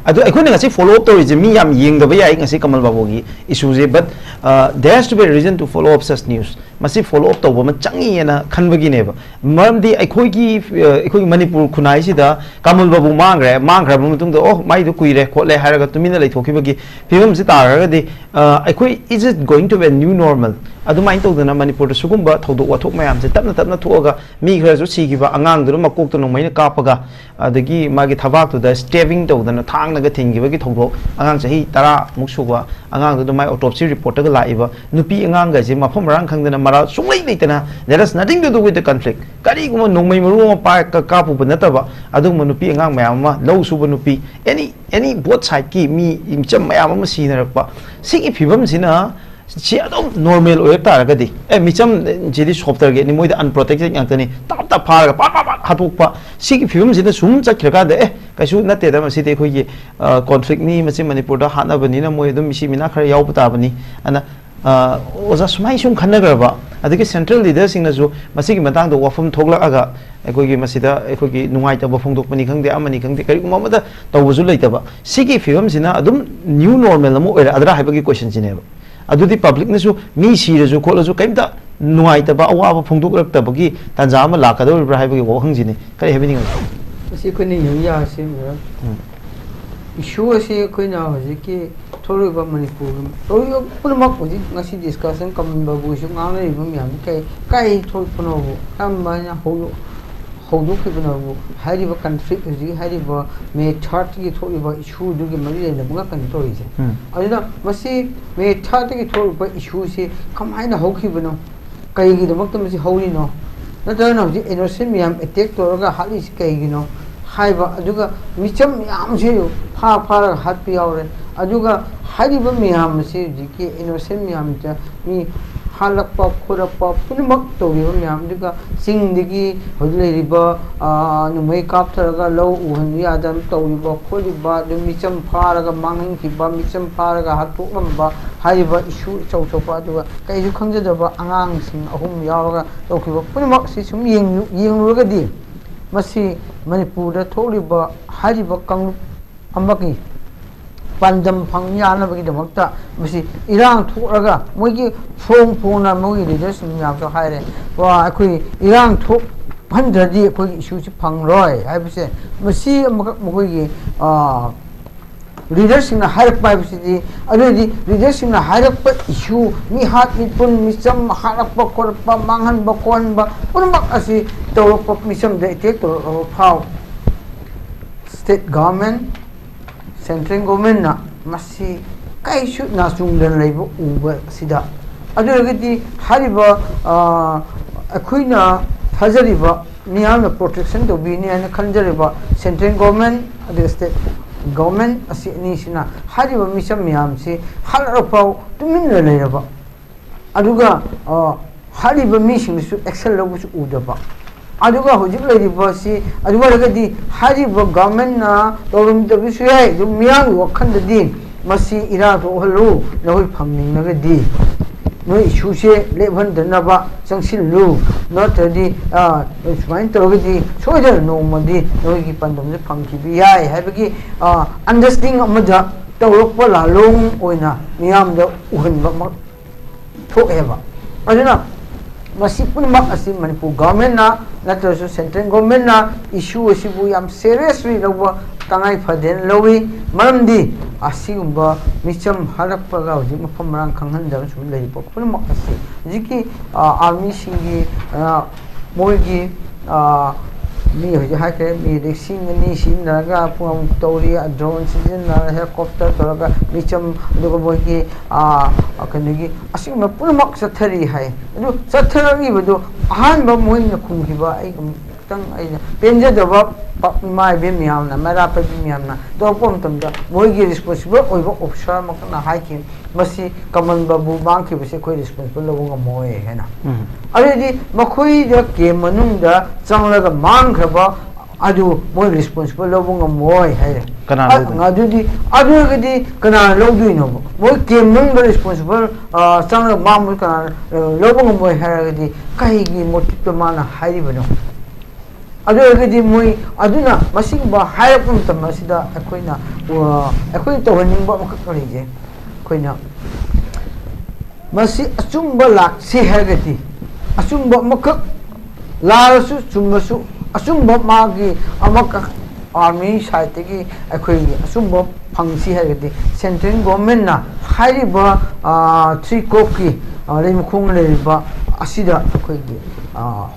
ꯑꯗꯨ ꯑꯩꯈꯣꯏꯅ ꯉꯁꯤ ꯐꯣꯂꯣ ꯑꯞ ꯇꯧꯔꯤꯁꯦ, ꯃꯤ ꯌꯥꯝ ꯌꯦꯡꯗꯕ ꯌꯥꯏ ꯉꯁꯤ ꯀꯃꯜ ꯕꯥꯕꯨꯒꯤ ꯏꯁꯨꯁꯦ, but, ꯑ, there has to be a reason to follow up such news. ꯃꯁꯤ ꯐꯣꯂꯣ ꯑꯞ ꯇꯧꯕ ꯑꯃ ꯆꯪꯉꯤꯅ ꯈꯟꯕꯒꯤꯅꯦꯕ꯫ ꯃꯔꯝꯗꯤ ꯑꯩꯈꯣꯏꯒꯤ, ꯑ, ꯑꯩꯈꯣꯏꯒꯤ ꯃꯅꯤꯄꯨꯔ ꯈꯨꯟꯅꯥꯏꯁꯤꯗ ꯀꯃꯜ ꯕꯥꯕꯨ ꯃꯥꯡꯈ꯭ꯔꯦ, ꯃꯥꯡꯈ꯭ꯔꯕ ꯃꯇꯨꯡꯗ, "ꯑꯣ, ꯃꯥꯏꯗꯣ ꯀꯨꯏꯔꯦ ꯈꯣꯠꯂꯦ" ꯍꯥꯏꯔꯒ ꯇꯨꯃꯤꯟꯅ ꯂꯩꯊꯣꯛꯈꯤꯕꯒꯤ ꯐꯤꯕꯝꯁꯤ ꯇꯥꯔꯒꯗꯤ, ꯑ, ꯑꯩꯈꯣꯏ, is it going to be a new normal? ꯑꯗꯨꯃꯥꯏꯅ ꯇꯧꯗꯅ ꯃꯅꯤꯄꯨꯔꯗ ꯁꯤꯒꯨꯝꯕ ꯊꯧꯗꯣꯛ ꯋꯥꯊꯣꯛ ꯃꯌꯥꯝꯁꯦ ꯇꯞꯅ ꯇꯞꯅ ꯊꯣꯛꯑꯒ ꯃꯤ ꯈꯔꯁꯨ ꯁꯤꯈꯤꯕ, ꯑꯉꯥꯡꯗꯨꯅ ꯃꯀꯣꯛꯇ ꯅꯣꯡꯃꯩꯅ ꯀꯥꯞꯄꯒ, ꯑꯗꯒꯤ ꯃꯥꯒꯤ ꯊꯕꯥꯛꯇꯨꯗ stabbing ꯇꯧꯗꯅ ꯊꯥꯡꯅꯒ ꯊꯤꯟꯈꯤꯕꯒꯤ ꯊꯧꯗꯣꯛ, ꯑꯉꯥꯡ ꯆꯍꯤ ꯇꯔꯥꯃꯨꯛ ꯁꯨꯕ ꯑꯉꯥꯡꯗꯨꯗ ꯃꯥꯏ autopsy ꯔꯤꯄꯣꯔꯠꯇꯒ ꯂꯥꯛꯏꯕ ꯅꯨꯄꯤ ꯑꯉꯥꯡꯒꯁꯦ ꯃꯐꯝ ꯃꯔꯥꯡ ꯈꯪꯗꯅ ꯃꯔꯥꯜ ꯁꯨꯡꯂꯩ ꯂꯩꯇꯅ, that has nothing to do with the conflict, ꯀꯔꯤꯒꯨꯝꯕ ꯅꯣꯡꯃꯩ ꯃꯔꯨ ꯑꯃ ꯄꯥꯏ-, ꯀ-, ꯀꯥꯞꯄꯨꯕ ꯅꯠꯇꯕ ꯑꯗꯨꯒꯨꯝꯕ ꯅꯨꯄꯤ ꯑꯉꯥꯡ ꯃꯌꯥꯝ ꯑꯃ, ꯂꯧ ꯁꯨꯕ ꯅꯨꯄꯤ, any, any both sideꯀꯤ ꯃꯤ, ꯃꯤꯆꯝ ꯃꯌꯥꯝ ꯑꯃ ꯁꯤꯅꯔꯛꯄ, ꯁꯤꯒꯤ ꯐꯤꯕꯝꯁꯤꯅ ꯁꯤ ꯑꯗꯨꯝ ꯅꯣꯔꯃꯦꯜ ꯑꯣꯏꯔꯛ ꯇꯥꯔꯒꯗꯤ, ꯑꯦ, ꯃꯤꯆꯝꯁꯤꯗꯤ ꯁꯣꯞꯇꯔꯒꯦꯠꯅꯤ, ꯃꯣꯏꯗꯤ ꯑꯟꯄ꯭ꯔꯣꯇꯦꯛꯇꯦꯠ ꯉꯥꯛꯇꯅꯤ, ꯇꯞ ꯇꯞ ꯐꯥꯔꯒ ꯄꯥꯛ ꯄꯥꯛ ꯄꯥꯛ ꯍꯥꯠꯇꯣꯛꯄ, ꯁꯤꯒꯤ ꯐꯤꯕꯝꯁꯤꯗ ꯁꯨꯝ ꯆꯠꯈ꯭ꯔꯀꯥꯟꯗ, ꯑꯦ, ꯀꯩꯁꯨ ꯅꯠꯇꯦꯗ, ꯃꯁꯤꯗꯤ ꯑꯩꯈꯣꯏꯒꯤ, ꯑ, ꯀꯣꯟꯐ꯭ꯂꯤꯛꯅꯤ, ꯃꯁꯤ ꯃꯅꯤꯄꯨꯔꯗ ꯍꯥꯠꯅꯕꯅꯤꯅ ꯃꯣꯏ ꯑꯗꯨꯝ ꯃꯤꯁꯤ ꯃꯤꯅꯥ ꯈꯔ ꯌꯥꯎꯕ ꯇꯥꯕꯅꯤ ꯑꯅ, ꯑ, ꯑꯣꯖꯥ, ꯁꯨꯃꯥꯏꯅ ꯁꯨꯝ ꯈꯟꯅꯈ꯭ꯔꯕ, ꯑꯗꯒꯤ ꯁꯦꯟꯇ꯭ꯔꯦꯜ ꯂꯤꯗꯔꯁꯤꯡꯅꯁꯨ ꯃꯁꯤꯒꯤ ꯃꯇꯥꯡꯗ ꯋꯥꯐꯝ ꯊꯣꯛꯂꯛꯑꯒ ꯑꯩꯈꯣꯏꯒꯤ ꯃꯁꯤꯗ ꯑꯩꯈꯣꯏꯒꯤ ꯅꯨꯡꯉꯥꯏꯇꯕ ꯐꯣꯡꯗꯣꯛꯄꯅꯤ ꯈꯪꯗꯦ, ꯑꯃꯅꯤ ꯈꯪꯗꯦ, ꯀꯔꯤꯒꯨꯝꯕ ꯑꯃꯗ ꯇꯧꯕꯁꯨ ꯂꯩꯇꯕ, ꯁꯤꯒꯤ ꯐꯤꯕꯝꯁꯤꯅ ꯑꯗꯨꯝ ꯅ꯭ꯌꯨ ꯅꯣꯔꯃꯦꯜ ꯑꯃ ꯑꯣꯏꯔꯛꯑꯗ꯭ꯔꯥ ꯍꯥꯏꯕꯒꯤ ꯀꯣꯏꯁꯟꯁꯤꯅꯦꯕ꯫ ꯑꯗꯨꯗꯤ ꯄꯕ꯭ꯂꯤꯛꯅꯁꯨ ꯃꯤ ꯁꯤꯔꯁꯨ ꯈꯣꯠꯂꯁꯨ ꯀꯩꯝꯇ ꯅꯨꯡꯉꯥꯏꯇꯕ ꯑꯋꯥꯕ ꯐꯣꯡꯗꯣꯛꯂꯛꯇꯕꯒꯤ ꯇꯥꯟꯖꯥ ꯑꯃ ꯂꯥꯛꯀꯗꯧꯔꯤꯕ꯭ꯔꯥ ꯍꯥꯏꯕꯒꯤ ꯋꯥꯍꯪꯁꯤꯅꯤ꯫ ꯀꯔꯤ ꯍꯥꯏꯕꯤꯅꯤꯡꯉꯤ? ꯃꯁꯤ ꯑꯩꯈꯣꯏꯅ ꯌꯦꯡꯕ ꯌꯥꯁꯤ ꯃꯦꯗꯥꯝ꯫ ꯎꯝ. ꯏꯁꯨ ꯑꯁꯤ ꯑꯩꯈꯣꯏꯅ ꯍꯧꯖꯤꯛꯀꯤ ꯊꯣꯛꯂꯤꯕ ꯃꯅꯤꯄꯨꯔꯒꯤ ꯇꯧꯔꯤꯕ ꯄꯨꯝꯅꯃꯛ ꯍꯧꯖꯤꯛ ꯉꯁꯤ ꯗꯤꯁꯀꯁꯟ ꯀꯃꯟ ꯕꯥꯕꯨꯁꯨ ꯉꯥꯡꯅꯔꯤꯕ ꯃꯌꯥꯝꯁꯤ ꯀꯩ ꯀꯥꯏ ꯊꯣꯛꯄꯅꯣꯕꯨ ꯀꯔꯝꯕ ꯍꯥꯏꯅ ꯍꯧꯗꯣꯛ ꯍꯧꯗꯣꯛꯈꯤꯕꯅꯣꯕꯨ ꯍꯥꯏꯔꯤꯕ ꯀꯟꯐ꯭ꯂꯤꯛ ꯍꯧꯖꯤꯛ ꯍꯥꯏꯔꯤꯕ ꯃꯦ ꯊꯥꯔꯠꯀꯤ ꯊꯣꯛꯂꯤꯕ ꯏꯁꯨꯗꯨꯒꯤ ꯃꯔꯤ ꯂꯩꯅꯕ ꯉꯥꯛꯇꯅꯤ ꯇꯧꯔꯤꯁꯦ꯫ ꯎꯝ. ꯑꯗꯨꯅ ꯃꯁꯤ ꯃꯦ ꯊꯥꯔꯠꯇꯒꯤ ꯊꯣꯛꯂꯛꯄ ꯏꯁꯨꯁꯤ ꯀꯃꯥꯏꯅ ꯍꯧꯈꯤꯕꯅꯣ? ꯀꯩꯒꯤꯗꯃꯛꯇ ꯃꯁꯤ ꯍꯧꯔꯤꯅꯣ? ꯅꯠꯇ꯭ꯔꯒꯅ ꯍꯧꯖꯤꯛ ꯏꯅꯣꯁꯦꯟ ꯃꯌꯥꯝ ꯑꯦꯇꯦꯛ ꯇꯧꯔꯒ ꯍꯥꯠꯂꯤꯁꯤ ꯀꯩꯒꯤꯅꯣ? ꯍꯥꯏꯕ, ꯑꯗꯨꯒ ꯃꯤꯆꯝ ꯃꯌꯥꯝꯁꯤ ꯐꯥ ꯐꯥꯔꯒ ꯍꯥꯠꯄ ꯌꯥꯎꯔꯦ꯫ ꯑꯗꯨꯒ ꯍꯥꯏꯔꯤꯕ ꯃꯌꯥꯝ ꯑꯁꯤ ꯍꯧꯖꯤꯛꯀꯤ ꯏꯅꯣꯁꯦꯟ ꯃꯌꯥꯝꯁꯤꯗ ꯃꯤ ꯍꯥꯠꯂꯛꯄ ꯈꯣꯠꯂꯛꯄ ꯄꯨꯝꯅꯃꯛ ꯇꯧꯔꯤꯕ ꯃꯌꯥꯝ, ꯑꯗꯨꯒ ꯆꯤꯡꯗꯒꯤ ꯍꯧꯖꯤꯛ ꯂꯩꯔꯤꯕ, ꯑ, ꯅꯣꯡꯃꯩ ꯀꯥꯞꯊꯔꯒ ꯂꯧ ꯎꯍꯟꯕ ꯌꯥꯗꯅ ꯇꯧꯔꯤꯕ ꯈꯣꯠꯂꯤꯕ, ꯑꯗꯨ ꯃꯤꯆꯝ ꯐꯥꯔꯒ ꯃꯥꯡꯍꯟꯈꯤꯕ, ꯃꯤꯆꯝ ꯐꯥꯔꯒ ꯍꯥꯠꯇꯣꯛꯂꯝꯕ ꯍꯥꯏꯔꯤꯕ ꯏꯁꯨ ꯑꯆꯧ ꯑꯆꯧꯕ, ꯑꯗꯨꯒ ꯀꯩꯁꯨ ꯈꯪꯖꯗꯕ ꯑꯉꯥꯡꯁꯤꯡ ꯑꯍꯨꯝ ꯌꯥꯎꯔꯒ ꯇꯧꯈꯤꯕ ꯄꯨꯝꯅꯃꯛꯁꯤ ꯁꯨꯝ ꯌꯦꯡꯂꯨ-, ꯌꯦꯡꯂꯨꯔꯒꯗꯤ ꯃꯁꯤ ꯃꯅꯤꯄꯨꯔꯗ ꯊꯣꯛꯂꯤꯕ ꯍꯥꯏꯔꯤꯕ ꯀꯥꯡꯂꯨꯞ ꯑꯃꯒꯤ ꯄꯥꯟꯗꯝ ꯐꯪ ꯌꯥꯅꯕꯒꯤꯗꯃꯛꯇ ꯃꯁꯤ ꯏꯔꯥꯡ ꯊꯣꯛꯂꯒ ꯃꯣꯏꯒꯤ ꯐꯣꯡ ꯐꯣꯡꯅ ꯃꯣꯏꯒꯤ ꯂꯤꯗꯔꯁꯤꯡ ꯃꯌꯥꯝꯁꯨ ꯍꯥꯏꯔꯦ, "ꯋꯥ, ꯑꯩꯈꯣꯏ ꯏꯔꯥꯡ ꯊꯣꯛꯍꯟꯗ꯭ꯔꯗꯤ ꯑꯩꯈꯣꯏꯒꯤ ꯏꯁꯨꯁꯤ ꯐꯪꯂꯔꯣꯏ" ꯍꯥꯏꯕꯁꯦ, ꯃꯁꯤ ꯑꯃꯈꯛ ꯃꯈꯣꯏꯒꯤ, ꯑ, ꯂꯤꯗꯔꯁꯤꯡꯅ ꯍꯥꯏꯔꯛꯄ ꯍꯥꯏꯕꯁꯤꯗꯤ, ꯑꯗꯨꯗꯤ ꯂꯤꯗꯔꯁꯤꯡꯅ ꯍꯥꯏꯔꯛꯄ ꯏꯁꯨ, ꯃꯤꯍꯥꯠ ꯃꯤꯄꯨꯟ, ꯃꯤꯆꯝ ꯍꯥꯠꯂꯛꯄ ꯈꯣꯠꯂꯛꯄ, ꯃꯥꯡꯍꯟꯕ ꯈꯣꯠꯍꯟꯕ ꯄꯨꯝꯅꯃꯛ ꯑꯁꯤ ꯇꯧꯔꯛꯄ, ꯃꯤꯆꯝꯗ ꯑꯦꯇꯦꯛ ꯇꯧꯔꯛꯂꯕ ꯐꯥꯎ ꯁ꯭ꯇꯦꯠ ꯒꯚꯔꯟꯃꯦꯟ, ꯁꯦꯟꯇ꯭ꯔꯦꯜ ꯒꯚꯔꯟꯃꯦꯟꯅ ꯃꯁꯤ ꯀꯩꯁꯨ ꯅꯥꯆꯨꯡꯗꯅ ꯂꯩꯕ ꯎꯕ ꯑꯁꯤꯗ, ꯑꯗꯨ ꯑꯣꯏꯔꯒꯗꯤ ꯍꯥꯏꯔꯤꯕ, ꯑ, ꯑꯩꯈꯣꯏꯅ ꯊꯥꯖꯔꯤꯕ ꯃꯤꯌꯥꯝꯅ ꯄ꯭ꯔꯣꯇꯦꯛꯁꯟ ꯇꯧꯕꯤꯅꯤ ꯍꯥꯏꯅ ꯈꯟꯖꯔꯤꯕ ꯁꯦꯟꯇ꯭ꯔꯦꯜ ꯒꯚꯔꯟꯃꯦꯟ ꯑꯗꯨꯒ ꯁ꯭ꯇꯦꯠ ꯒꯚꯔꯟꯃꯦꯟ ꯑꯁꯤ ꯑꯅꯤꯁꯤꯅ ꯍꯥꯏꯔꯤꯕ ꯃꯤꯆꯝ ꯃꯌꯥꯝꯁꯤ ꯍꯥꯠꯂꯛꯂꯐꯥꯎ ꯇꯨꯃꯤꯟꯅ ꯂꯩꯔꯕ, ꯑꯗꯨꯒ, ꯑ, ꯍꯥꯠꯂꯤꯕ ꯃꯤꯁꯤꯡꯗꯨꯁꯨ ꯑꯦꯛꯁꯟ ꯂꯧꯕꯁꯨ ꯎꯗꯕ, ꯑꯗꯨꯒ ꯍꯧꯖꯤꯛ ꯂꯩꯔꯤꯕ ꯑꯁꯤ, ꯑꯗꯨ ꯑꯣꯏꯔꯒꯗꯤ ꯍꯥꯏꯔꯤꯕ ꯒꯚꯔꯟꯃꯦꯟꯅ ꯇꯧꯔꯝꯗꯕꯁꯨ ꯌꯥꯏ, ꯑꯗꯨ ꯃꯤꯌꯥꯝꯒꯤ ꯋꯥꯈꯜꯗꯗꯤ ꯃꯁꯤ ꯏꯔꯥꯡ ꯊꯣꯛꯍꯜꯂꯨ, ꯅꯈꯣꯏ ꯐꯪꯅꯤꯡꯂꯒꯗꯤ ꯅꯣꯏ ꯏꯁꯨꯁꯦ ꯂꯦꯞꯍꯟꯗꯅꯕ ꯆꯪꯁꯤꯜꯂꯨ, ꯅꯠꯇ꯭ꯔꯗꯤ, ꯑ, ꯁꯨꯃꯥꯏꯅ ꯇꯧꯔꯒꯗꯤ ꯁꯣꯏꯗꯅ ꯅꯣꯡꯃꯗꯤ ꯅꯣꯏꯒꯤ ꯄꯥꯟꯗꯝꯁꯦ ꯐꯪꯈꯤꯕ ꯌꯥꯏ ꯍꯥꯏꯕꯒꯤ, ꯑ, ꯑꯟꯗꯔꯁ꯭ꯇꯦꯟꯗꯤꯡ ꯑꯃꯗ ꯇꯧꯔꯛꯄ ꯂꯥꯂꯣꯡ ꯑꯣꯏꯅ ꯃꯤꯌꯥꯝꯗ ꯎꯍꯟꯕ ꯑꯃ ꯊꯣꯛꯑꯦꯕ꯫ ꯑꯗꯨꯅ ꯃꯁꯤ ꯄꯨꯝꯅꯃꯛ ꯑꯁꯤ ꯃꯅꯤꯄꯨꯔ ꯒꯣꯔꯃꯦꯟꯅ ꯅꯠꯇ꯭ꯔꯁꯨ ꯁꯦꯟꯇ꯭ꯔꯦꯜ ꯒꯣꯔꯃꯦꯟꯅ ꯏꯁꯨ ꯑꯁꯤꯕꯨ ꯌꯥꯝ ꯁꯦꯔꯤꯌꯁꯂꯤ ꯂꯧꯕ ꯇꯉꯥꯏ ꯐꯗꯦꯅ ꯂꯧꯏ꯫ ꯃꯔꯝꯗꯤ ꯑꯁꯤꯒꯨꯝꯕ ꯃꯤꯆꯝ ꯍꯥꯠꯂꯛꯄꯒ ꯍꯧꯖꯤꯛ ꯃꯐꯝ ꯃꯔꯥꯡ ꯈꯪꯍꯟꯗꯕꯁꯨ ꯂꯩꯔꯤꯕ ꯄꯨꯝꯅꯃꯛ ꯑꯁꯤ ꯍꯧꯖꯤꯛꯀꯤ ꯑꯥꯔꯃꯤꯁꯤꯡꯒꯤ ꯃꯣꯏꯒꯤ ꯃꯤ ꯍꯧꯖꯤꯛ ꯍꯥꯏꯈ꯭ꯔꯦ, ꯃꯤ ꯂꯤꯁꯤꯡ ꯑꯅꯤ ꯁꯤꯖꯤꯟꯅꯔꯒ ꯄꯨꯡ ꯑꯃꯨꯛ ꯇꯧꯔꯤ, ꯗ꯭ꯔꯣꯟ ꯁꯤꯖꯤꯟꯅꯔꯒ, ꯍꯦꯂꯤꯀꯣꯞꯇꯔ ꯇꯧꯔꯒ ꯃꯤꯆꯝ, ꯑꯗꯨꯒ ꯃꯣꯏꯒꯤ ꯀꯩꯅꯣꯒꯤ ꯑꯁꯤꯒꯨꯝꯕ ꯄꯨꯝꯅꯃꯛ ꯆꯠꯊꯔꯤ ꯍꯥꯏ꯫ ꯑꯗꯨ ꯆꯠꯊꯔꯛꯂꯤꯕꯗꯨ ꯑꯍꯥꯟꯕ ꯃꯣꯏꯅ ꯈꯨꯝꯈꯤꯕ ꯑꯩ ꯈꯤꯇꯪ ꯑꯩꯅ ꯄꯦꯟꯖꯗꯕ ꯏꯃꯥ ꯏꯕꯦꯟ ꯃꯌꯥꯝꯅ, ꯃꯩꯔꯥ ꯄꯥꯏꯕꯤ ꯃꯌꯥꯝꯅ ꯇꯧꯔꯛꯄ ꯃꯇꯝꯗ ꯃꯣꯏꯒꯤ ꯔꯦꯁꯄꯣꯟꯁꯤꯕꯜ ꯑꯣꯏꯕ ꯑꯣꯐꯤꯁꯥꯔ ꯑꯃꯈꯛꯅ ꯍꯥꯏꯈꯤ, "ꯃꯁꯤ ꯀꯃꯟ ꯕꯥꯕꯨ ꯃꯥꯡꯈꯤꯕꯁꯦ ꯑꯩꯈꯣꯏ ꯔꯦꯁꯄꯣꯟꯁꯤꯕꯜ ꯂꯧꯕ ꯉꯝꯃꯣꯏ" ꯍꯥꯏꯅ꯫ ꯑꯗꯨꯗꯤ ꯃꯈꯣꯏꯗ ꯀꯦꯝ ꯃꯅꯨꯡꯗ ꯆꯪꯂꯒ ꯃꯥꯡꯈ꯭ꯔꯕ ꯑꯗꯨ ꯃꯣꯏ ꯔꯦꯁꯄꯣꯟꯁꯤꯕꯜ ꯂꯧꯕ ꯉꯝꯃꯣꯏ ꯍꯥꯏꯔꯦ꯫ ꯀꯅꯥꯅ ꯂꯧꯗꯣꯏꯅꯣ? ꯑꯗꯨꯗꯤ, ꯑꯗꯨ ꯑꯣꯏꯔꯒꯗꯤ ꯀꯅꯥꯅ ꯂꯧꯗꯣꯏꯅꯣꯕ? ꯃꯣꯏ ꯀꯦꯝ ꯃꯅꯨꯡꯗ ꯔꯦꯁꯄꯣꯟꯁꯤꯕꯜ ꯆꯪꯂꯒ ꯃꯥꯡꯕꯗꯨ ꯀꯅꯥꯅ ꯂꯧꯕ ꯉꯝꯃꯣꯏ ꯍꯥꯏꯔꯒꯗꯤ ꯀꯩꯒꯤ ꯃꯣꯇꯤꯞꯇ ꯃꯥꯅ ꯍꯥꯏꯔꯤꯕꯅꯣ? ꯑꯗꯨ ꯑꯣꯏꯔꯒꯗꯤ ꯃꯣꯏ ꯑꯗꯨꯅ ꯃꯁꯤꯒꯨꯝꯕ ꯍꯥꯏꯔꯛꯄ ꯃꯇꯝ ꯑꯁꯤꯗ ꯑꯩꯈꯣꯏꯅ ꯑꯩꯈꯣꯏꯅ ꯇꯧꯍꯟꯅꯤꯡꯕ ꯑꯃꯈꯛ ꯂꯩꯖꯩ꯫ ꯑꯩꯈꯣꯏꯅ ꯃꯁꯤ ꯑꯆꯨꯝꯕ ꯂꯥꯛꯁꯤ ꯍꯥꯏꯔꯒꯗꯤ, ꯑꯆꯨꯝꯕ ꯑꯃꯈꯛ ꯂꯥꯜꯂꯁꯨ ꯆꯨꯝꯃꯁꯨ, ꯑꯆꯨꯝꯕ ꯃꯥꯒꯤ ꯑꯃꯈꯛ ꯑꯥꯔꯃꯤ ꯁꯥꯏꯠꯇꯒꯤ ꯑꯩꯈꯣꯏꯒꯤ ꯑꯆꯨꯝꯕ ꯐꯪꯁꯤ ꯍꯥꯏꯔꯒꯗꯤ, ꯁꯦꯟꯇ꯭ꯔꯦꯜ ꯒꯣꯔꯃꯦꯟꯅ ꯍꯥꯏꯔꯤꯕ ꯊ꯭ꯔꯤ ꯀꯣꯞꯀꯤ ꯂꯩꯃꯈꯣꯡ ꯂꯩꯔꯤꯕ ꯑꯁꯤꯗ ꯑꯩꯈꯣꯏꯒꯤ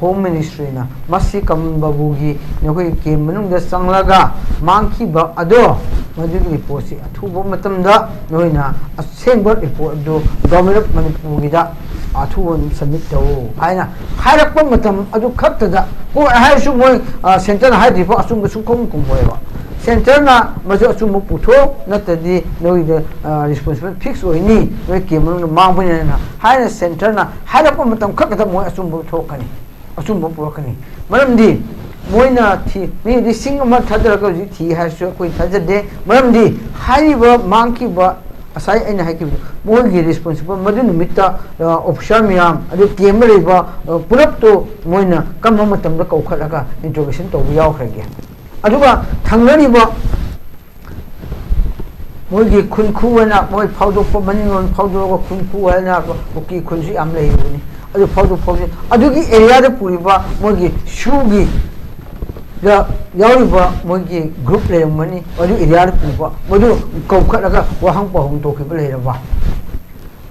ꯍꯣꯝ ꯃꯤꯅꯤꯁꯇ꯭ꯔꯤꯅ ꯃꯁꯤ ꯀꯃꯟ ꯕꯥꯕꯨꯒꯤ ꯅꯈꯣꯏꯒꯤ ꯀꯦꯝ ꯃꯅꯨꯡꯗ ꯆꯪꯂꯒ ꯃꯥꯡꯈꯤꯕ ꯑꯗꯣ, ꯃꯗꯨꯒꯤ ꯔꯤꯄꯣꯔꯠꯁꯤ ꯑꯊꯨꯕ ꯃꯇꯝꯗ ꯅꯈꯣꯏꯅ ꯑꯁꯦꯡꯕ ꯔꯤꯄꯣꯔꯠ ꯑꯗꯨ ꯒꯣꯔꯃꯦꯟ ꯑꯣꯐ ꯃꯅꯤꯄꯨꯔꯒꯤꯗ ꯑꯊꯨꯕ ꯑꯗꯨꯝ ꯁꯕꯃꯤꯠ ꯇꯧ ꯍꯥꯏꯅ ꯍꯥꯏꯔꯛꯄ ꯃꯇꯝ ꯑꯗꯨ ꯈꯛꯇꯗ, ꯍꯣꯏ ꯍꯥꯏꯔꯁꯨ ꯃꯣꯏ ꯁꯦꯟꯇꯔꯅ ꯍꯥꯏꯗ꯭ꯔꯤꯐꯥꯎ ꯑꯆꯨꯝꯕ ꯁꯨꯡꯈꯨꯝ ꯈꯨꯝꯃꯣꯏꯕ꯫ ꯁꯦꯟꯇꯔꯅ ꯃꯗꯨ ꯑꯆꯨꯝꯕ ꯄꯨꯊꯣꯛ, ꯅꯠꯇ꯭ꯔꯗꯤ ꯅꯣꯏꯗ ꯔꯦꯁꯄꯣꯟꯁꯤꯕꯜ ꯐꯤꯛꯁ ꯑꯣꯏꯅꯤ, ꯅꯣꯏ ꯀꯦꯝ ꯃꯅꯨꯡꯗ ꯃꯥꯡꯕꯅꯤꯅ ꯍꯥꯏꯅ ꯁꯦꯟꯇꯔꯅ ꯍꯥꯏꯔꯛꯄ ꯃꯇꯝ ꯈꯛꯇꯗ ꯃꯣꯏ ꯑꯆꯨꯝꯕ ꯊꯣꯛꯀꯅꯤ, ꯑꯆꯨꯝꯕ ꯄꯨꯔꯛꯀꯅꯤ꯫ ꯃꯔꯝꯗꯤ ꯃꯣꯏꯅ ꯊꯤ, ꯃꯤ ꯂꯤꯁꯤꯡ ꯑꯃ ꯊꯥꯗꯔꯒ ꯍꯧꯖꯤꯛ ꯊꯤ ꯍꯥꯏꯔꯁꯨ ꯑꯩꯈꯣꯏ ꯊꯥꯖꯗꯦ꯫ ꯃꯔꯝꯗꯤ ꯍꯥꯏꯔꯤꯕ ꯃꯥꯡꯈꯤꯕ, ꯉꯁꯥꯏ ꯑꯩꯅ ꯍꯥꯏꯈꯤꯕꯗꯣ, ꯃꯣꯏꯒꯤ ꯔꯦꯁꯄꯣꯟꯁꯤꯕꯜ ꯃꯗꯨ ꯅꯨꯃꯤꯠꯇ ꯑꯣꯐꯤꯁꯥꯔ ꯃꯌꯥꯝ, ꯑꯗꯨ ꯀꯦꯝꯗ ꯂꯩꯕ ꯄꯨꯂꯞꯇꯣ ꯃꯣꯏꯅ ꯀꯔꯝꯕ ꯃꯇꯝꯗ ꯀꯧꯈꯠꯂꯒ ꯏꯟꯇ꯭ꯔꯣꯒꯦꯁꯟ ꯇꯧꯕ ꯌꯥꯎꯈ꯭ꯔꯒꯦ? ꯑꯗꯨꯒ ꯊꯪꯅꯔꯤꯕ ꯃꯣꯏꯒꯤ ꯈꯨꯟꯈꯨ ꯍꯥꯏꯅ ꯃꯣꯏ ꯐꯥꯎꯗꯣꯛꯄ, ꯃꯅꯤꯡꯂꯣꯝ ꯐꯥꯎꯗꯣꯛꯑꯒ ꯈꯨꯟꯈꯨ ꯍꯥꯏꯅ ꯀꯨꯀꯤ ꯈꯨꯟꯁꯨ ꯌꯥꯝ ꯂꯩꯔꯤꯕꯅꯤ꯫ ꯑꯗꯨ ꯐꯥꯎꯗꯣꯛ ꯐꯥꯎꯖꯤꯟ, ꯑꯗꯨꯒꯤ ꯑꯦꯔꯤꯌꯥꯗ ꯄꯨꯔꯤꯕ ꯃꯣꯏꯒꯤ ꯁꯨꯒꯤ ꯗ ꯌꯥꯎꯔꯤꯕ ꯃꯣꯏꯒꯤ ꯒ꯭ꯔꯨꯞ ꯂꯩꯔꯝꯒꯅꯤ, ꯑꯗꯨ ꯑꯦꯔꯤꯌꯥꯗ ꯄꯨꯕ, ꯃꯗꯨ ꯀꯧꯈꯠꯂꯒ ꯋꯥꯍꯪ ꯄꯥꯎꯍꯪ ꯇꯧꯈꯤꯕ ꯂꯩꯔꯕ?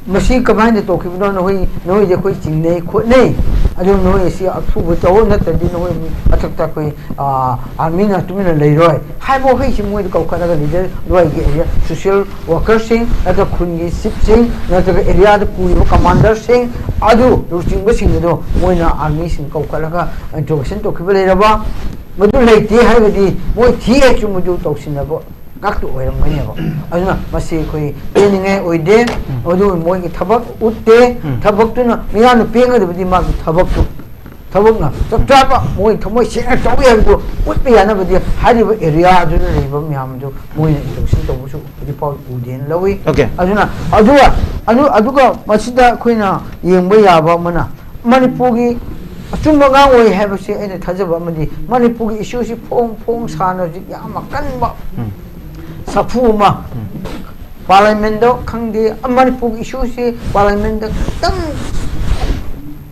ꯃꯁꯤ ꯀꯃꯥꯏꯅ ꯇꯧꯈꯤꯕꯅꯣ? ꯅꯈꯣꯏ, ꯅꯈꯣꯏꯗꯤ ꯑꯩꯈꯣꯏ ꯆꯤꯡꯅꯩ ꯈꯣꯠꯅꯩ, ꯑꯗꯨ ꯅꯈꯣꯏ ꯑꯁꯤ ꯑꯊꯨꯕ ꯇꯧ, ꯅꯠꯇ꯭ꯔꯗꯤ ꯅꯈꯣꯏ ꯃꯊꯛꯇ ꯑꯩꯈꯣꯏ ꯑꯥꯔꯃꯤꯅ ꯇꯨꯃꯤꯟꯅ ꯂꯩꯔꯣꯏ ꯍꯥꯏꯕ ꯋꯥꯍꯩꯁꯤ ꯃꯣꯏꯗ ꯀꯧꯈꯠꯂꯒ ꯂꯤꯗꯔ ꯑꯗꯨꯋꯥꯏꯒꯤ ꯑꯦꯔꯤꯌꯥ ꯁꯣꯁꯤꯌꯦꯜ ꯋꯥꯔꯀꯔꯁꯤꯡ ꯅꯠꯇ꯭ꯔꯒ ꯈꯨꯟꯒꯤ ꯆꯤꯞꯁꯤꯡ ꯅꯠꯇ꯭ꯔꯒ ꯑꯦꯔꯤꯌꯥꯗ ꯄꯨꯔꯤꯕ ꯀꯃꯥꯟꯗꯔꯁꯤꯡ ꯑꯗꯨ ꯂꯨꯆꯤꯡꯕꯁꯤꯡ ꯑꯗꯨ ꯃꯣꯏꯅ ꯑꯥꯔꯃꯤꯁꯤꯡ ꯀꯧꯈꯠꯂꯒ ꯏꯟꯇ꯭ꯔꯣꯒꯦꯁꯟ ꯇꯧꯈꯤꯕ ꯂꯩꯔꯕ? ꯃꯗꯨ ꯂꯩꯇꯦ ꯍꯥꯏꯔꯒꯗꯤ ꯃꯣꯏ ꯊꯤ ꯍꯥꯏꯁꯨ ꯃꯗꯨ ꯇꯧꯁꯤꯟꯅꯕ ꯉꯥꯛꯇ ꯑꯣꯏꯔꯝꯒꯅꯦꯕ꯫ ꯑꯗꯨꯅ ꯃꯁꯤ ꯑꯩꯈꯣꯏ ꯄꯦꯟꯅꯤꯡꯉꯥꯏ ꯑꯣꯏꯗꯦ꯫ ꯑꯗꯨ ꯃꯣꯏꯒꯤ ꯊꯕꯛ ꯎꯠꯇꯦ꯫ ꯊꯕꯛꯇꯨꯅ ꯃꯤꯌꯥꯝꯅ ꯄꯦꯟꯒꯗꯕꯗꯤ ꯃꯥꯒꯤ ꯊꯕꯛꯇꯨ, ꯊꯕꯛꯅ ꯆꯞ ꯆꯥꯕ ꯃꯣꯏ ꯊꯃꯣꯏ ꯁꯦꯡꯅ ꯇꯧꯏ ꯍꯥꯏꯕꯗꯨ ꯎꯠꯄ ꯌꯥꯅꯕꯗꯤ ꯍꯥꯏꯔꯤꯕ ꯑꯦꯔꯤꯌꯥ ꯑꯗꯨꯗ ꯂꯩꯕ ꯃꯌꯥꯝꯗꯨ ꯃꯣꯏꯅ ꯏꯟꯇ꯭ꯔꯣꯒꯦꯁꯟ ꯇꯧꯕꯁꯨ ꯍꯧꯖꯤꯛꯐꯥꯎ ꯎꯗꯦꯅ ꯂꯧꯏ꯫ Okay. ꯑꯗꯨꯅ ꯑꯗꯨꯒ ꯑꯗꯨ ꯑꯗꯨꯒ ꯃꯁꯤꯗ ꯑꯩꯈꯣꯏꯅ ꯌꯦꯡꯕ ꯌꯥꯕ ꯑꯃꯅ ꯃꯅꯤꯄꯨꯔꯒꯤ ꯑꯆꯨꯝꯕ ꯉꯥꯡ ꯑꯣꯏ ꯍꯥꯏꯕꯁꯤ ꯑꯩꯅ ꯊꯥꯖꯕ ꯑꯃꯗꯤ ꯃꯅꯤꯄꯨꯔꯒꯤ ꯏꯁꯨꯁꯤ ꯐꯣꯡ ꯐꯣꯡ ꯁꯥꯅ ꯍꯧꯖꯤꯛ ꯌꯥꯝ ꯑꯀꯟꯕ ꯁꯥꯐꯨ ꯑꯃ ꯄꯥꯔꯂꯤꯌꯥꯃꯦꯟꯗ ꯈꯪꯗꯦ, ꯃꯅꯤꯄꯨꯔꯒꯤ ꯏꯁꯨꯁꯤ ꯄꯥꯔꯂꯤꯌꯥꯃꯦꯟꯗ ꯈꯤꯇꯪ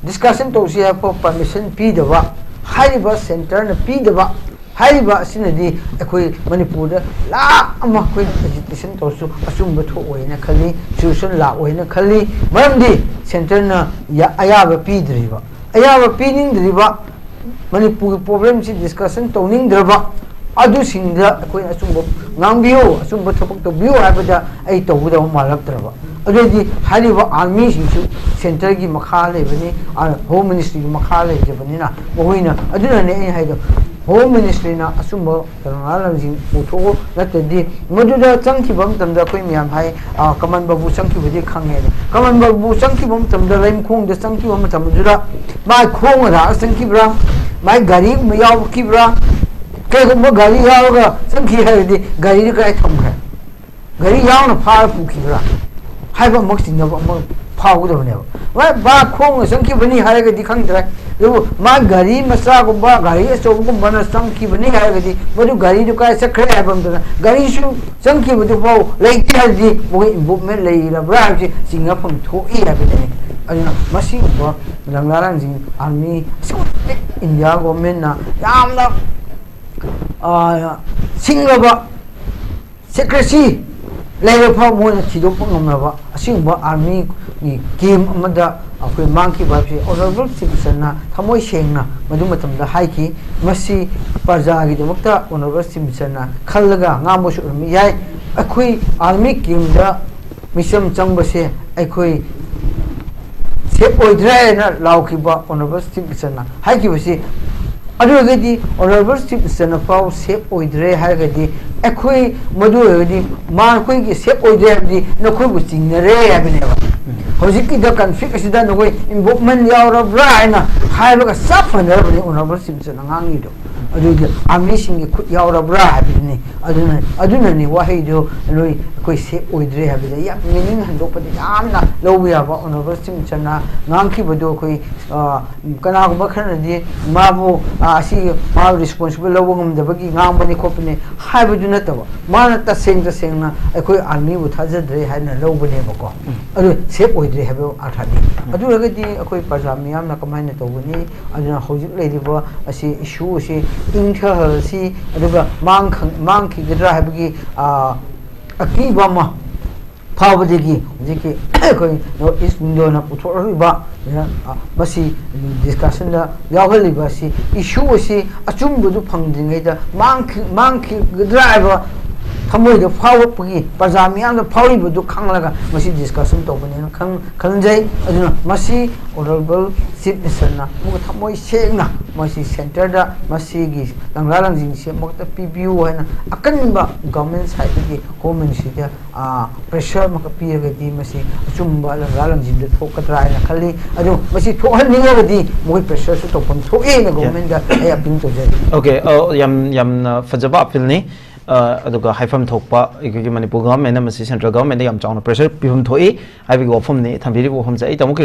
ꯗꯤꯁꯀꯁꯟ ꯇꯧꯁꯤ ꯍꯥꯏꯕ ꯄꯔꯃꯤꯁꯟ ꯄꯤꯗꯕ, ꯍꯥꯏꯔꯤꯕ ꯁꯦꯟꯇꯔꯅ ꯄꯤꯗꯕ, ꯍꯥꯏꯔꯤꯕ ꯑꯁꯤꯅꯗꯤ ꯑꯩꯈꯣꯏ ꯃꯅꯤꯄꯨꯔꯗ ꯂꯥꯛ ꯑꯃ ꯑꯩꯈꯣꯏꯅ ꯑꯦꯖꯤꯇꯦꯁꯟ ꯇꯧꯔꯁꯨ ꯑꯆꯨꯝꯕ ꯊꯣꯛꯑꯣꯏꯅ ꯈꯜꯂꯤ, ꯁꯣꯂꯨꯁꯟ ꯂꯥꯛꯑꯣꯏꯅ ꯈꯜꯂꯤ꯫ ꯃꯔꯝꯗꯤ ꯁꯦꯟꯇꯔꯅ ꯌꯥ-, ꯑꯌꯥꯕ ꯄꯤꯗ꯭ꯔꯤꯕ, ꯑꯌꯥꯕ ꯄꯤꯅꯤꯡꯗ꯭ꯔꯤꯕ, ꯃꯅꯤꯄꯨꯔꯒꯤ ꯄ꯭ꯔꯣꯕ꯭ꯂꯦꯝꯁꯤ ꯗꯤꯁꯀꯁꯟ ꯇꯧꯅꯤꯡꯗ꯭ꯔꯕ ꯑꯗꯨꯁꯤꯡꯗ ꯑꯩꯈꯣꯏꯅ ꯑꯆꯨꯝꯕ ꯉꯥꯡꯕꯤꯌꯨ, ꯑꯆꯨꯝꯕ ꯊꯕꯛ ꯇꯧꯕꯤꯌꯨ ꯍꯥꯏꯕꯗ ꯑꯩ ꯇꯧꯒꯗꯕ ꯃꯥꯜꯂꯛꯇ꯭ꯔꯕ꯫ ꯑꯗꯨꯗꯤ ꯍꯥꯏꯔꯤꯕ ꯑꯥꯔꯃꯤꯁꯤꯡꯁꯨ ꯁꯦꯟꯇꯔꯒꯤ ꯃꯈꯥ ꯂꯩꯕꯅꯤ, ꯑ, ꯍꯣꯝ ꯃꯤꯅꯤꯁꯇ꯭ꯔꯤꯒꯤ ꯃꯈꯥ ꯂꯩꯖꯕꯅꯤꯅ ꯃꯈꯣꯏꯅ, ꯑꯗꯨꯅꯅꯦ ꯑꯩꯅ ꯍꯥꯏꯗꯣ, ꯍꯣꯝ ꯃꯤꯅꯤꯁꯇ꯭ꯔꯤꯅ ꯑꯆꯨꯝꯕ ꯀꯩꯅꯣ ꯂꯝꯁꯤꯡ ꯄꯨꯊꯣꯛꯎ, ꯅꯠꯇ꯭ꯔꯗꯤ ꯃꯗꯨꯗ ꯆꯪꯈꯤꯕ ꯃꯇꯝꯗ ꯑꯩꯈꯣꯏ ꯃꯌꯥꯝ ꯍꯥꯏ, ꯑ, ꯀꯃꯟ ꯕꯥꯕꯨ ꯆꯪꯈꯤꯕꯗꯤ ꯈꯪꯉꯦ꯫ ꯑꯗꯣ ꯀꯃꯟ ꯕꯥꯕꯨ ꯆꯪꯈꯤꯕ ꯃꯇꯝꯗ ꯂꯩꯃꯈꯣꯡꯗ ꯆꯪꯈꯤꯕ ꯃꯇꯝꯗꯨꯗ ꯃꯥꯏ ꯈꯣꯡꯅ ꯂꯥꯛꯑꯒ ꯆꯪꯈꯤꯕ꯭ꯔꯥ, ꯃꯥꯏ ꯒꯥꯔꯤꯒꯨꯝꯕ ꯌꯥꯎꯈꯤꯕ꯭ꯔꯥ? ꯀꯩꯒꯨꯝꯕ ꯒꯥꯔꯤ ꯌꯥꯎꯔꯒ ꯆꯪꯈꯤ ꯍꯥꯏꯔꯗꯤ ꯒꯥꯔꯤꯗꯨ ꯀꯗꯥꯏ ꯊꯝꯈ꯭ꯔꯦ? ꯒꯥꯔꯤ ꯌꯥꯎꯅ ꯐꯥꯔ ꯄꯨꯈꯤꯕ꯭ꯔꯥ ꯍꯥꯏꯕ ꯑꯃ ꯆꯤꯡꯅꯕ ꯑꯃ ꯐꯥꯎꯒꯗꯕꯅꯦꯕ꯫ ꯍꯣꯏ, ꯕꯥ ꯈꯣꯡꯅ ꯆꯪꯈꯤꯕꯅꯤ ꯍꯥꯏꯔꯒꯗꯤ ꯈꯪꯗ꯭ꯔꯦ, ꯑꯗꯨꯕꯨ ꯃꯥ ꯒꯥꯔꯤ ꯃꯆꯥꯒꯨꯝꯕ, ꯒꯥꯔꯤ ꯑꯆꯧꯕꯒꯨꯝꯕꯅ ꯆꯪꯈꯤꯕꯅꯤ ꯍꯥꯏꯔꯒꯗꯤ, ꯃꯗꯨ ꯒꯥꯔꯤꯗꯨ ꯀꯥꯏ ꯆꯠꯈ꯭ꯔꯦ ꯍꯥꯏꯕ ꯑꯃꯗꯅ, ꯒꯥꯔꯤꯁꯨ ꯆꯪꯈꯤꯕꯗꯨꯐꯥꯎ ꯂꯩꯇꯦ ꯍꯥꯏꯔꯗꯤ, ꯃꯈꯣꯏ involvement ꯂꯩꯔꯕ꯭ꯔꯥ ꯍꯥꯏꯕꯁꯤ ꯆꯤꯡꯅꯐꯝ ꯊꯣꯛꯏ ꯍꯥꯏꯕꯗꯨꯅꯤ꯫ ꯑꯗꯨꯅ ꯃꯁꯤꯒꯨꯝꯕ ꯂꯪꯂꯥ ꯂꯪꯖꯤꯡ ꯑꯥꯔꯃꯤ ꯑꯁꯤꯒꯨꯝꯕ ꯃꯇꯤꯛ ꯏꯟꯗꯤꯌꯥ ꯒꯣꯚꯔꯟꯃꯦꯟꯠꯅ ꯌꯥꯝꯅ, ꯑ, ꯁꯤꯡꯂꯕ ꯁꯦꯀ꯭ꯔꯦꯁꯤ ꯂꯩꯔ ꯐꯥꯎ ꯃꯣꯏꯅ ꯊꯤꯗꯣꯛꯄ ꯉꯝꯂꯕ ꯑꯁꯤꯒꯨꯝꯕ ꯑꯥꯔꯃꯤꯒꯤ ꯀꯦꯝ ꯑꯃꯗ ꯑꯩꯈꯣꯏ ꯃꯥꯡꯈꯤꯕ ꯍꯥꯏꯕꯁꯤ ꯑꯣꯅꯔꯦꯕꯜ ꯆꯤꯐ ꯃꯤꯅꯤꯁꯇꯔꯅ ꯊꯃꯣꯏ ꯁꯦꯡꯅ ꯃꯗꯨ ꯃꯇꯝꯗ ꯍꯥꯏꯈꯤ꯫ ꯃꯁꯤ ꯄ꯭ꯔꯖꯥꯒꯤꯗꯃꯛꯇ ꯑꯣꯅꯔꯦꯕꯜ ꯆꯤꯐ ꯃꯤꯅꯤꯁꯇꯔꯅ ꯈꯜꯂꯒ ꯉꯥꯡꯕꯁꯨ ꯑꯣꯏꯔꯝꯕ ꯌꯥꯏ꯫ ꯑꯩꯈꯣꯏ ꯑꯥꯔꯃꯤ ꯀꯦꯝꯗ ꯃꯤꯆꯝ ꯆꯪꯕꯁꯦ ꯑꯩꯈꯣꯏ ꯁꯦꯐ ꯑꯣꯏꯗ꯭ꯔꯦꯅ ꯂꯥꯎꯈꯤꯕ ꯑꯣꯅꯔꯦꯕꯜ ꯆꯤꯐ ꯃꯤꯅꯤꯁꯇꯔꯅ ꯍꯥꯏꯈꯤꯕꯁꯤ, ꯑꯗꯨ ꯑꯣꯏꯔꯒꯗꯤ ꯑꯣꯅꯔꯦꯕꯜ ꯆꯤꯐ ꯃꯤꯅꯤꯁꯇꯔꯅ ꯐꯥꯎ ꯁꯦꯐ ꯑꯣꯏꯗ꯭ꯔꯦ ꯍꯥꯏꯔꯒꯗꯤ, ꯑꯩꯈꯣꯏ, ꯃꯗꯨ ꯑꯣꯏꯔꯒꯗꯤ ꯃꯈꯣꯏꯒꯤ ꯁꯦꯐ ꯑꯣꯏꯗ꯭ꯔꯦ ꯍꯥꯏꯕꯗꯤ ꯅꯈꯣꯏꯕꯨ ꯆꯤꯡꯅꯔꯦ ꯍꯥꯏꯕꯅꯦꯕ꯫ ꯍꯧꯖꯤꯛꯀꯤꯗ ꯀꯟꯐ꯭ꯂꯤꯛ ꯑꯁꯤꯗ ꯅꯈꯣꯏ ꯏꯟꯚꯣꯜꯚꯃꯦꯟ ꯌꯥꯎꯔꯕ꯭ꯔꯥ ꯍꯥꯏꯅ ꯍꯥꯏꯕꯒ ꯆꯞ ꯃꯥꯟꯅꯔꯕꯅꯤ ꯑꯣꯅꯔꯦꯕꯜ ꯆꯤꯐ ꯃꯤꯅꯤꯁꯇꯔꯅ ꯉꯥꯡꯉꯤꯗꯣ꯫ ꯑꯗꯨꯗꯤ ꯑꯥꯔꯃꯤꯁꯤꯡꯒꯤ ꯈꯨꯠ ꯌꯥꯎꯔꯕ꯭ꯔꯥ ꯍꯥꯏꯕꯗꯨꯅꯤ꯫ ꯑꯗꯨꯅ, ꯑꯗꯨꯅꯅꯤ ꯋꯥꯍꯩꯗꯨ ꯅꯣꯏ ꯑꯩꯈꯣꯏ ꯁꯦꯐ ꯑꯣꯏꯗ꯭ꯔꯦ ꯍꯥꯏꯕꯗ ꯌꯥꯝ ꯃꯤꯅꯤꯡ ꯍꯟꯗꯣꯛꯄꯗ ꯌꯥꯝꯅ ꯂꯧꯕ ꯌꯥꯕ ꯑꯣꯅꯔꯦꯕꯜ ꯆꯤꯐ ꯃꯤꯅꯤꯁꯇꯔꯅ ꯉꯥꯡꯈꯤꯕꯗꯨ꯫ ꯑꯩꯈꯣꯏ, ꯑ, ꯀꯅꯥꯒꯨꯝꯕ ꯈꯔꯅꯗꯤ ꯃꯥꯕꯨ, ꯑ, ꯑꯁꯤ ꯃꯥ ꯔꯦꯁꯄꯣꯟꯁꯤꯕꯜ ꯂꯧꯕ ꯉꯝꯗꯕꯒꯤ ꯉꯥꯡꯕꯅꯤ ꯈꯣꯠꯄꯅꯤ ꯍꯥꯏꯕꯗꯨ ꯅꯠꯇꯕ, ꯃꯥꯅ ꯇꯁꯦꯡ ꯇꯁꯦꯡꯅ ꯑꯩꯈꯣꯏ ꯑꯥꯔꯃꯤꯕꯨ ꯊꯥꯖꯗ꯭ꯔꯦ ꯍꯥꯏꯅ ꯂꯧꯕꯅꯦꯕꯀꯣ꯫ ꯑꯗꯨ ꯁꯦꯐ ꯑꯣꯏꯗ꯭ꯔꯦ ꯍꯥꯏꯕ ꯑꯥꯔꯊꯅꯤ꯫ ꯑꯗꯨ ꯑꯣꯏꯔꯒꯗꯤ ꯑꯩꯈꯣꯏ ꯄ꯭ꯔꯖꯥ ꯃꯤꯌꯥꯝꯅ ꯀꯃꯥꯏꯅ ꯇꯧꯒꯅꯤ? ꯑꯗꯨꯅ ꯍꯧꯖꯤꯛ ꯂꯩꯔꯤꯕ ꯑꯁꯤ ꯏꯁꯨ ꯑꯁꯤ ꯏꯪꯊꯍꯜꯂꯁꯤ, ꯑꯗꯨꯒ ꯃꯥꯡꯈ-, ꯃꯥꯡꯈꯤꯒꯗ꯭ꯔꯥ ꯍꯥꯏꯕꯒꯤ, ꯑ, ꯑꯀꯤꯕ ꯑꯃ ꯐꯥꯎꯕꯗꯒꯤ ꯍꯧꯖꯤꯛꯀꯤ ꯑꯩꯈꯣꯏ ꯅꯣꯔꯠ ꯏꯁ ꯋꯤꯡꯗꯣꯅ ꯄꯨꯊꯣꯛꯂꯛꯂꯤꯕ, ꯑ, ꯃꯁꯤ ꯗꯤꯁꯀꯁꯟꯗ ꯌꯥꯎꯍꯜꯂꯤꯕ ꯑꯁꯤ, ꯏꯁꯨ ꯑꯁꯤ ꯑꯆꯨꯝꯕꯗꯨ ꯐꯪꯗ꯭ꯔꯤꯉꯩꯗ ꯃꯥꯡꯈꯤ-, ꯃꯥꯡꯈꯤꯒꯗ꯭ꯔꯥ ꯍꯥꯏꯕ ꯊꯃꯣꯏꯗ ꯐꯥꯎꯔꯛꯄꯒꯤ, ꯄ꯭ꯔꯖꯥ ꯃꯤꯌꯥꯝꯗ ꯐꯥꯎꯔꯤꯕꯗꯨ ꯈꯪꯂꯒ ꯃꯁꯤ ꯗꯤꯁꯀꯁꯟ ꯇꯧꯕꯅꯦꯅ ꯈꯪ-, ꯈꯟꯖꯩ꯫ ꯑꯗꯨꯅ ꯃꯁꯤ ꯑꯣꯅꯔꯦꯕꯜ ꯆꯤꯐ ꯃꯤꯅꯤꯁꯇꯔꯅ ꯑꯃꯨꯛꯀ ꯊꯃꯣꯏ ꯁꯦꯡꯅ ꯃꯁꯤ ꯁꯦꯟꯇꯔꯗ ꯃꯁꯤꯒꯤ ꯂꯪꯂꯥ ꯂꯪꯖꯤꯡꯁꯤ ꯑꯃꯨꯛꯇ ꯄꯤꯕꯤꯌꯨ ꯍꯥꯏꯅ ꯑꯀꯟꯕ ꯒꯚꯔꯟꯃꯦꯟꯠ ꯁꯥꯏꯠꯇꯒꯤ, ꯍꯣꯝ ꯃꯤꯅꯤꯁꯇ꯭ꯔꯤꯗ, ꯑ, ꯄ꯭ꯔꯦꯁꯔ ꯑꯃꯈꯛ ꯄꯤꯔꯒꯗꯤ ꯃꯁꯤ ꯑꯆꯨꯝꯕ ꯂꯪꯂꯥ ꯂꯪꯖꯤꯡꯗ ꯊꯣꯛꯀꯗ꯭ꯔꯥ ꯍꯥꯏꯅ ꯈꯜꯂꯤ꯫ ꯑꯗꯨ ꯃꯁꯤ ꯊꯣꯛꯍꯟꯅꯤꯡꯉꯒꯗꯤ ꯃꯈꯣꯏ ꯄ꯭ꯔꯦꯁꯔꯁꯨ ꯇꯧꯐꯝ ꯊꯣꯛꯏꯅ ꯒꯚꯔꯟꯃꯦꯟꯠꯇ ꯑꯩ ꯑꯄꯤꯜ ꯇꯧꯖꯔꯤ꯫ ꯑꯣꯀꯦ, ꯑ, ꯌꯥꯝ, ꯌꯥꯝꯅ ꯐꯖꯕ ꯑꯄꯤꯜꯅꯤ꯫ ꯑ, ꯑꯗꯨꯒ ꯍꯥꯏꯐꯝ ꯊꯣꯛꯄ ꯑꯩꯈꯣꯏꯒꯤ ꯃꯅꯤꯄꯨꯔ ꯒꯚꯔꯟꯃꯦꯟꯠꯅ ꯃꯁꯤ ꯁꯦꯟꯇ꯭ꯔꯦꯜ ꯒꯚꯔꯟꯃꯦꯟꯠꯇ ꯌꯥꯝ ꯆꯥꯎꯅ ꯄ꯭ꯔꯦꯁꯔ ꯄꯤꯐꯝ ꯊꯣꯛꯏ ꯍꯥꯏꯕꯒꯤ ꯋꯥꯐꯝꯅꯤ꯫ ꯊꯝꯕꯤꯔꯤꯕ ꯋꯥꯐꯝꯁꯦ ꯑꯩ ꯇꯥꯃꯣ